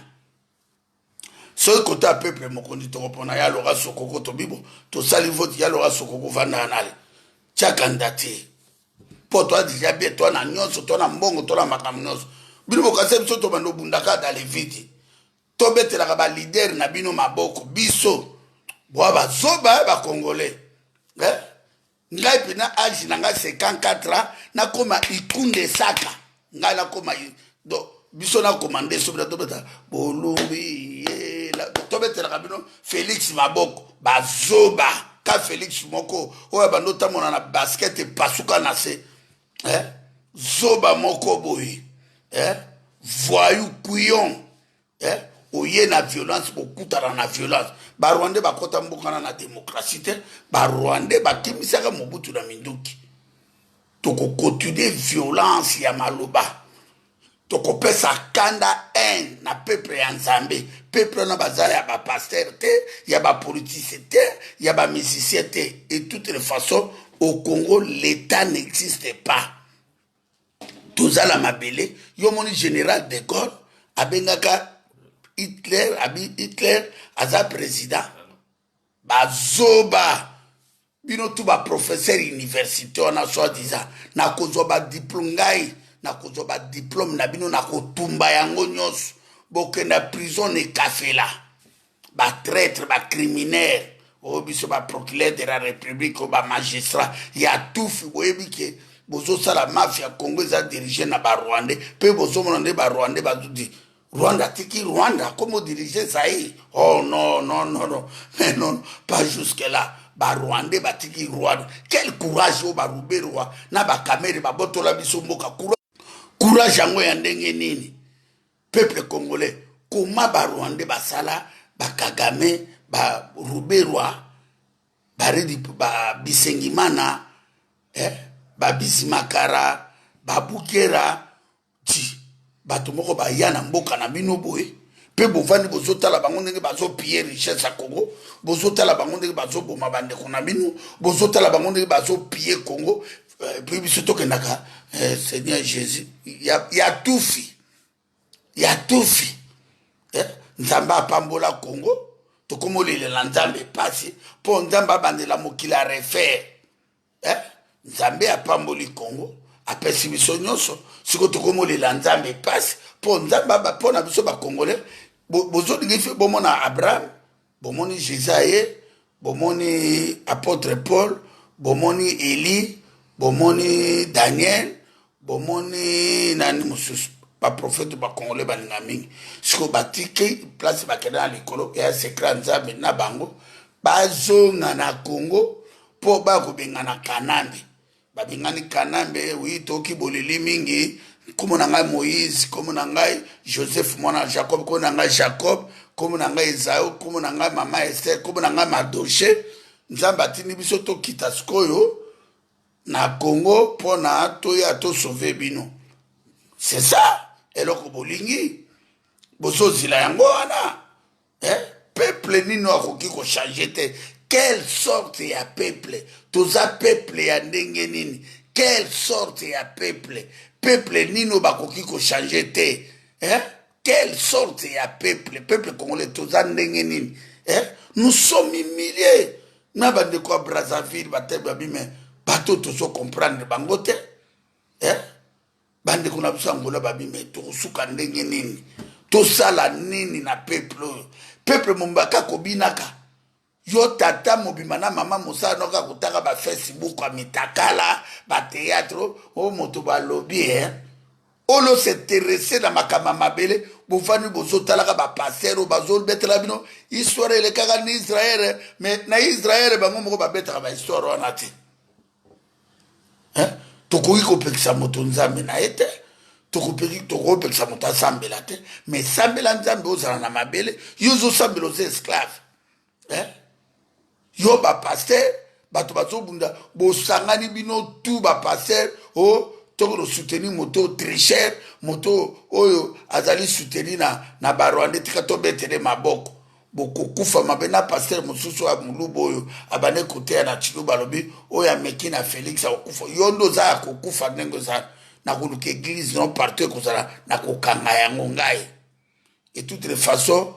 Soki kota ya peuple mokonzi tokopona ya Laura Sokoko tobibo tosali vote ya Laura Sokoko vandaka nale tia candidature mpo toa deja bien toa na nyonso toa na mbongo toa na makambo nyonso. Bino bokasa biso tobanda obundaka dans le vide tobetelaka ba leader na bino maboko biso bwa bazoba ba congolais eh? Ngai mpena age na ngai 54 ans nakoma ikunde saka ngai nakoma do biso nakoma nde soki tobeta bolumbi yela tobetelaka bino Felix maboko bazoba ka Felix moko oyo abandi otambola na basket epasuka na se eh? Zoba moko boye eh? Voyou couillon eh? Oye na violence bokutana na violence. Barwandais bakota mboka na na démocratie te. Barwandais bakimisaka Mobutu na minduki. Tokokontinue violence ya maloba, tokopesa kanda haine na peuple ya Nzambe. Peuple wana baza ya bapaster te, ya bapoliticien te, ya bamusicien te. Et toutes les façons au Congo l'État n'existe pas. Toza na mabele. Yo moni général de Gaulle abengaka Hitler, abi Hitler aza président. Bazoba bino tu baprofesseur université wana soi disant nakozwa badiplome ngai nakozwa badiplome na bino nakotumba yango nyonso bokenda prison nekafela batraitre bacriminaire oyo biso baprocureur de la république oyo bamagistrat ya tufi boyebi ke bozosala mafia. Congo eza dirige na barwandais mpe bozomona nde barwandais bazodi Rwanda tiki Rwanda comme dirige Zaïre. Oh non, non, non, non. Mais non, pas jusque là. Ba Rwandais batiki Rwanda. Quel courage oyo ba Ruberwa na ba Kamere babotola biso mboka. Courage yango ya ndenge nini? Peuple congolais, comment ba Rwandais basala ba Kagame, ba Ruberwa, ba Redi, ba Bisengimana, eh, ba Bizimakara, ba Bukera, ti bato moko baya na mboka na bino boye mpe bovandi bozotala bango ndenge bazopille richesse ya Congo, bozotala bango ndenge bazoboma bandeko na bino, bozotala bango ndenge bazopille Congo. Mpe biso tokendaka eh, Seigneur Jésus ya, ya tufi ya tufi eh, Nzambe apambola Congo. Tokomolelela Nzambe epasi mpo Nzambe abandela mokili a refaire eh? Nzambe apamboli Congo, apesi biso nyonso. Sikoyo tokomolela Nzambe epasi mpo Nzambe mpo na biso bacongolais bozolingi fe bomona Abraham, bomoni Jésus aye, bomoni apôtre Paul, bomoni Eli, bomoni Daniel, bomoni nani mosusu, baprofete bacongolais balinga mingi. Sikoyo batiki place bakenda na likolo ya secret ya Nzambe na bango, bazonga na Congo mpo bakobengana Kanambe. Babengani Kanambe wi toki boleli mingi. Nkombo na ngai Moïse, nkombo na ngai Joseph mwana Jacob, nkombo na ngai Jacob, nkombo na ngai Ezau, nkombo na ngai mama Ester, nkombo na ngai Mardoche. Nzambe atindi biso tokita sikoyo na Congo mpona toya tosauve bino. C'est ça eloko bolingi, bozozila yango wana eh? Peuple nini akoki kochange te? Quelle sorte ya peuple toza? Peuple ya ndenge nini? Quelle sorte ya peuple? Peuple nini oyo bakoki kochange te eh? Quelle sorte ya peuple? Peuple congolais toza ndenge nini eh? Nous sommes humiliés na bandeko ya Brazzaville batebi babi me bato tozo comprendre bango te eh? Bandeko na biso Angola babi me tokosuka ndenge nini? Tosala nini na peuple oyo? Peuple mombaka kobinaka yo tata mobimba na mama mosala noka kotaka bafacebook ya mitakala bateatre oyo moto balobi eh? Oyo s'interesse na makambo ya mabele, bovandi bozotalaka bapaster oyo bazobetela bino histoire elekaka na Israele. Mais na Israele bango moko babetaka bahistoire wana te eh? Tokoki kopekisa moto Nzambe na ye te, tokoki kopekisa moto asambela te, mais sambela Nzambe ozala na mabele. Yo ozosambela oza esclave eh? Yo bapaster bato bazobunda bosangani bino tu bapaster o oh, Tokolo soutenir moto tricheur, moto oyo azali soutenir na barwandais. Tika tobetele maboko, bokokufa mabe. Na pasteur mosusu ya moluba oyo abandi koteya na Tshiluba, alobi oyo ameki na Félix akokufa. Yo nde oza ya kokufa. Ndenge oza na koluka église non partout, ekozala na kokanga yango ngai. Et toutes les façons,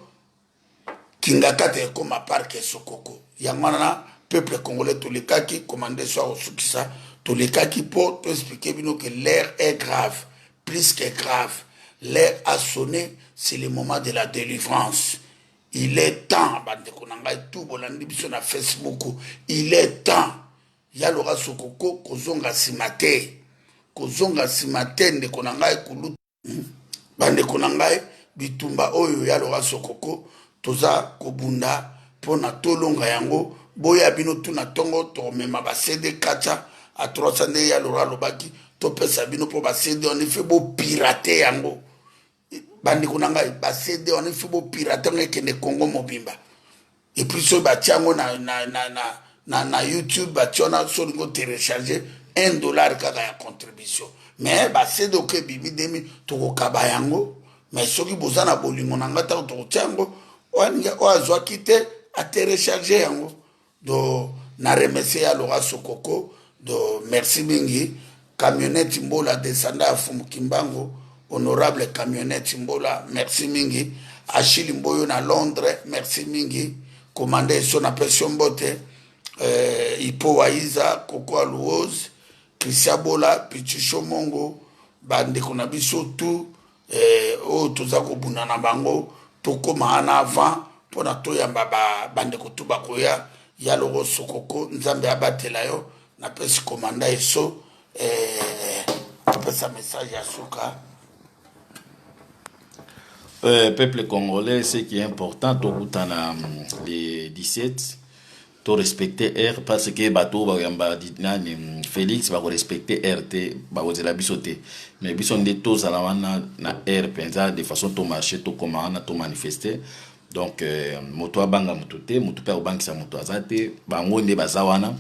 Kingakati ekóma parc Sokoko. Yango wana na peuple congolais, tolekaki commande so akosukisa. Tolekaki mpo toexpliquer bino que l'heure est grave, plus que grave. L'heure a sonné, c'est le moment de la délivrance. Il est temps, bandeko na ngai tu bolandi biso na Facebook, il est temps ya Loka Sokoko kozonga nsima te, kozonga nsima te. Ndeko na ngai kulu, Bandeko na ngai, bitumba oyo ya Loka Sokoko toza kobunda mpona tolonga yango. Boya bino tuna ntongo, tokomema baCD katia a 300 nde ya Lora alobaki topesa bino mpo baCD wana ife bopirater yango. Bandeko na ngai, baCD wana ife bopirater yango, ekende Kongo mobimba. Et puis soki batia yango na YouTube, batia wana, so olingi otélécharger, 1 dollar kaka ya contribution. Mais baCD oyo ebimi demi, tokokaba yango. Mais soki boza na bolingo na ngai, ntango tokotia yango, oyo azwaki te atélécharger yango. Do na remercier ya Lora Sokoko. Do merci mingi, Camionnette Mbola, descendant ya Fumu Kimbangu, honorable Camionnette Mbola, merci mingi. Achille Mboyo na Londres, merci mingi. Commande eso, napesi yo mbote. Ipo Waiza, Koko Aluoz, Christian Bola, Pichu Mongo, bandeko na biso tu oyo toza kobunda na bango, tokóma wana avant mpona toyamba bandeko tu bakoya. Ya Loko Sokoko, Nzambe abatela yo. Napesi komanda eso apesa message ya suka. Peuple congolais, ce qui est important, tokutana le 17, to respecter heure, parce que bato bayamba nani, Félix, bakorespecter heure te, bakozela biso te. Mais biso nde tozala wana na heure mpenza, de façon tomarcher, tokóma wana, tomanifester. Donc moto abanga moto te, moto mpe akobangisa moto aza te. Bango nde baza wana.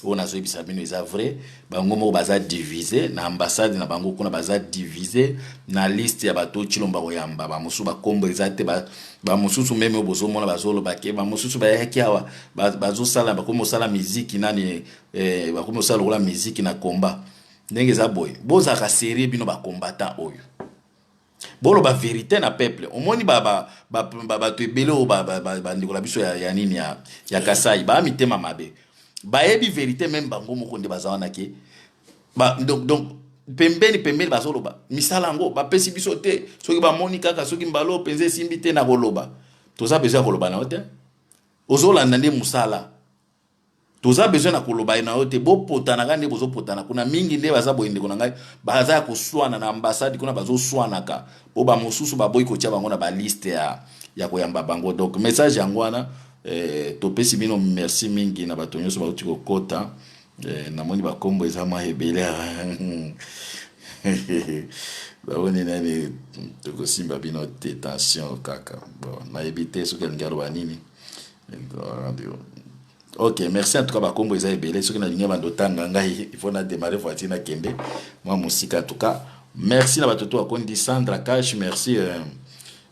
Oyo nazoyebisa bino eza vrai. Bango moko baza divisé na ambassade na bango kuna, baza divisé na liste ya bato Tshilombo koyamba. Bamosusu bakombo eza te, bamosusu même oyo bozomona bazoloba ke bamosusu bayaki awa, bazosala, bakomi kosala miziki nani, bakomi kosala lokola miziki na komba. Ndenge eza boye, bozalaka sérieux, bino bacombattant oyo boloba vérité na peuple. Omoni bato ebele oyo, bandeko na biso ya nini, ya Kasai, baa mitema mabe, bayebi vérité. Même bango moko nde baza wana ke donc pembeni pembeni bazoloba misala yango bapesi biso te. Soki bamoni kaka, soki mbala oyo mpenza esimbi te na koloba, toza besoin ya koloba na yo te. Ozolanda nde mosala, toza besoin na koloba na yo te. Bopotanaka nde bozopotana kuna mingi. Nde baza boye, ndeko na ngai, baza ya koswana na ambassade kuna, bazoswanaka po bamosusu baboyi kotia bango na baliste ya koyamba bango. Donc message yango wana topesi bino. Merci mingi na bato nyonso bauti kokota. Namoni bakombo eza mwa ebele, bamoni nani, tokosimba bino te, tension kaka. Bon, nayebi te soki alingi aloba nini. Ok, merci en tout cas. Bakombo eza ebele, soki nalingi bando otanga ngai, il faut na démarrer voiture, nakende mwa mosika. En tout cas, merci na bato to akondi. Sandra Cash, merci.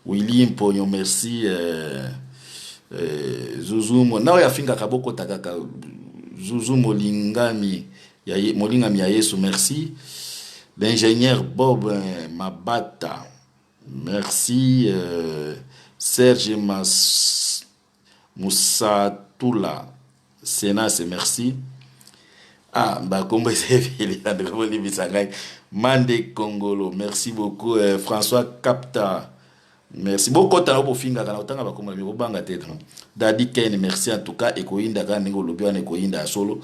Willy Mponyo, merci. Zuzu na oyo afingaka, bokota kaka. Zuzu Molingami ya, Molingami ya Yesu, merci. L'ingénieur Bob Mabata, merci. Serge Mas Musatula Senase, merci. Ah, bakombo eza ebele, bandeko bolimbisa ngai. Mande Kongolo, merci beaucoup. François Capta, merci. Bokota na bofingaka na kotanga bakombo na bino, bobanga te. Dadi Ken, merci en tout cas. Ekoyinda kaka ndenge olobi wana, ekoyinda ya solo.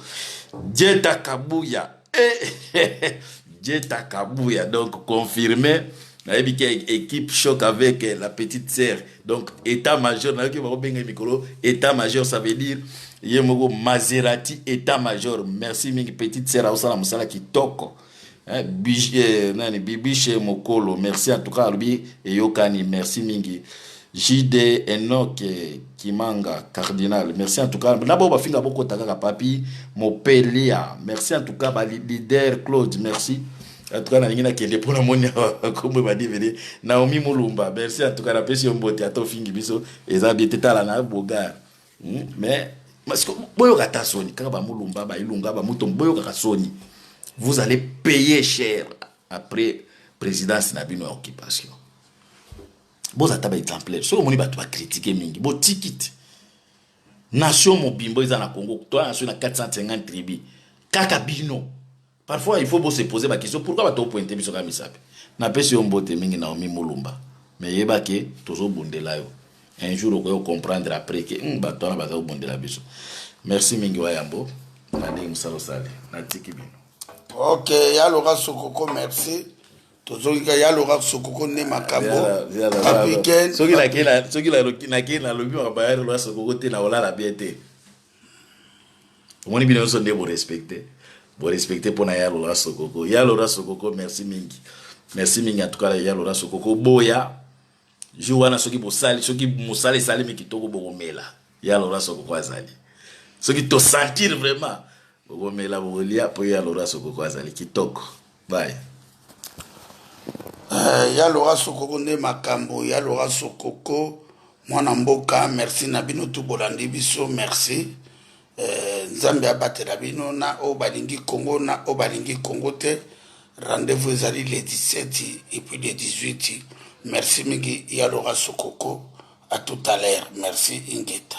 Jeta Kabuya, eh, Jeta Kabuya, donc confirmé. Nayebi ke équipe choc avec la petite sœur, donc état major. Nayoki bakobenga mikolo état major, ça veut dire ye moko Maserati état major. Merci mingi, petite sœur aosala mosala kitoko. Nani, Bibiche Mokolo, merci en tout cas. Alobi eyokani, merci mingi. JD Enoch Kimanga Cardinal, merci en tout cas. Na bo bafinga, bokota kaka. Papi Mopelia, merci en tout cas. Ba leader Claude, merci. En tout cas nalingi nakende mpo namoni awa kombo ebandi ebele. Naomi Mulumba, merci en tout cas, napesi yo mbote. Ata ofingi biso, eza bien te. Tala na bogar. Mais boyoka ata soni kaka bamulumba, bailunga, bamutombo, boyokaka soni. Vous allez payer cher après présidence na bino ya occupation. Boza ata baexemplaire. Soki omoni bato bacritiquer mingi, botiki te. Nation mobimbo eza na Congo, to nation na 450 tribu, kaka bino. Parfois il faut bose poser baquestion: pourquoi bato opointe biso kaka misapi? Napesi yo mbote mingi, Naomi Mulumba. Mais yeba ke tozobundela yo. Un jour okoki comprendre après ke bato wana baza kobundela biso. Merci mingi wa yambo na ndenge mosala osali. Natiki bino. Ok, ya Laura Sokoko, merci. Tozongika ya Laura Sokoko nde makambo. Weekend soki nakei, nalobi makambo ya Laura Sokoko te, na kolala bien te. Omoni bino nyonso nde borespecte, borespecte mpona ya Laura Sokoko. Ya Laura Sokoko, merci mingi, merci mingi en tout cas. Ya Laura Sokoko, boya jour wana. Soki bosali, soki mosala esalemi kitoko, bokomela. Ya Laura Sokoko azali. Soki tosentir vraiment, bokomela, bokolia, mpo ya Laura Sokoko azali kitoko. Bye. Ya Laura Sokoko nde makambo. Ya Laura Sokoko, mwana mboka, merci na bino tu bolandi biso. Merci. Nzambe abatela bino na oyo balingi Congo, na oyo balingi Congo te. Rendez-vous ezali le 17 et puis le 18. Merci mingi, ya Laura Sokoko. À tout à l'heure. Merci, ingeta.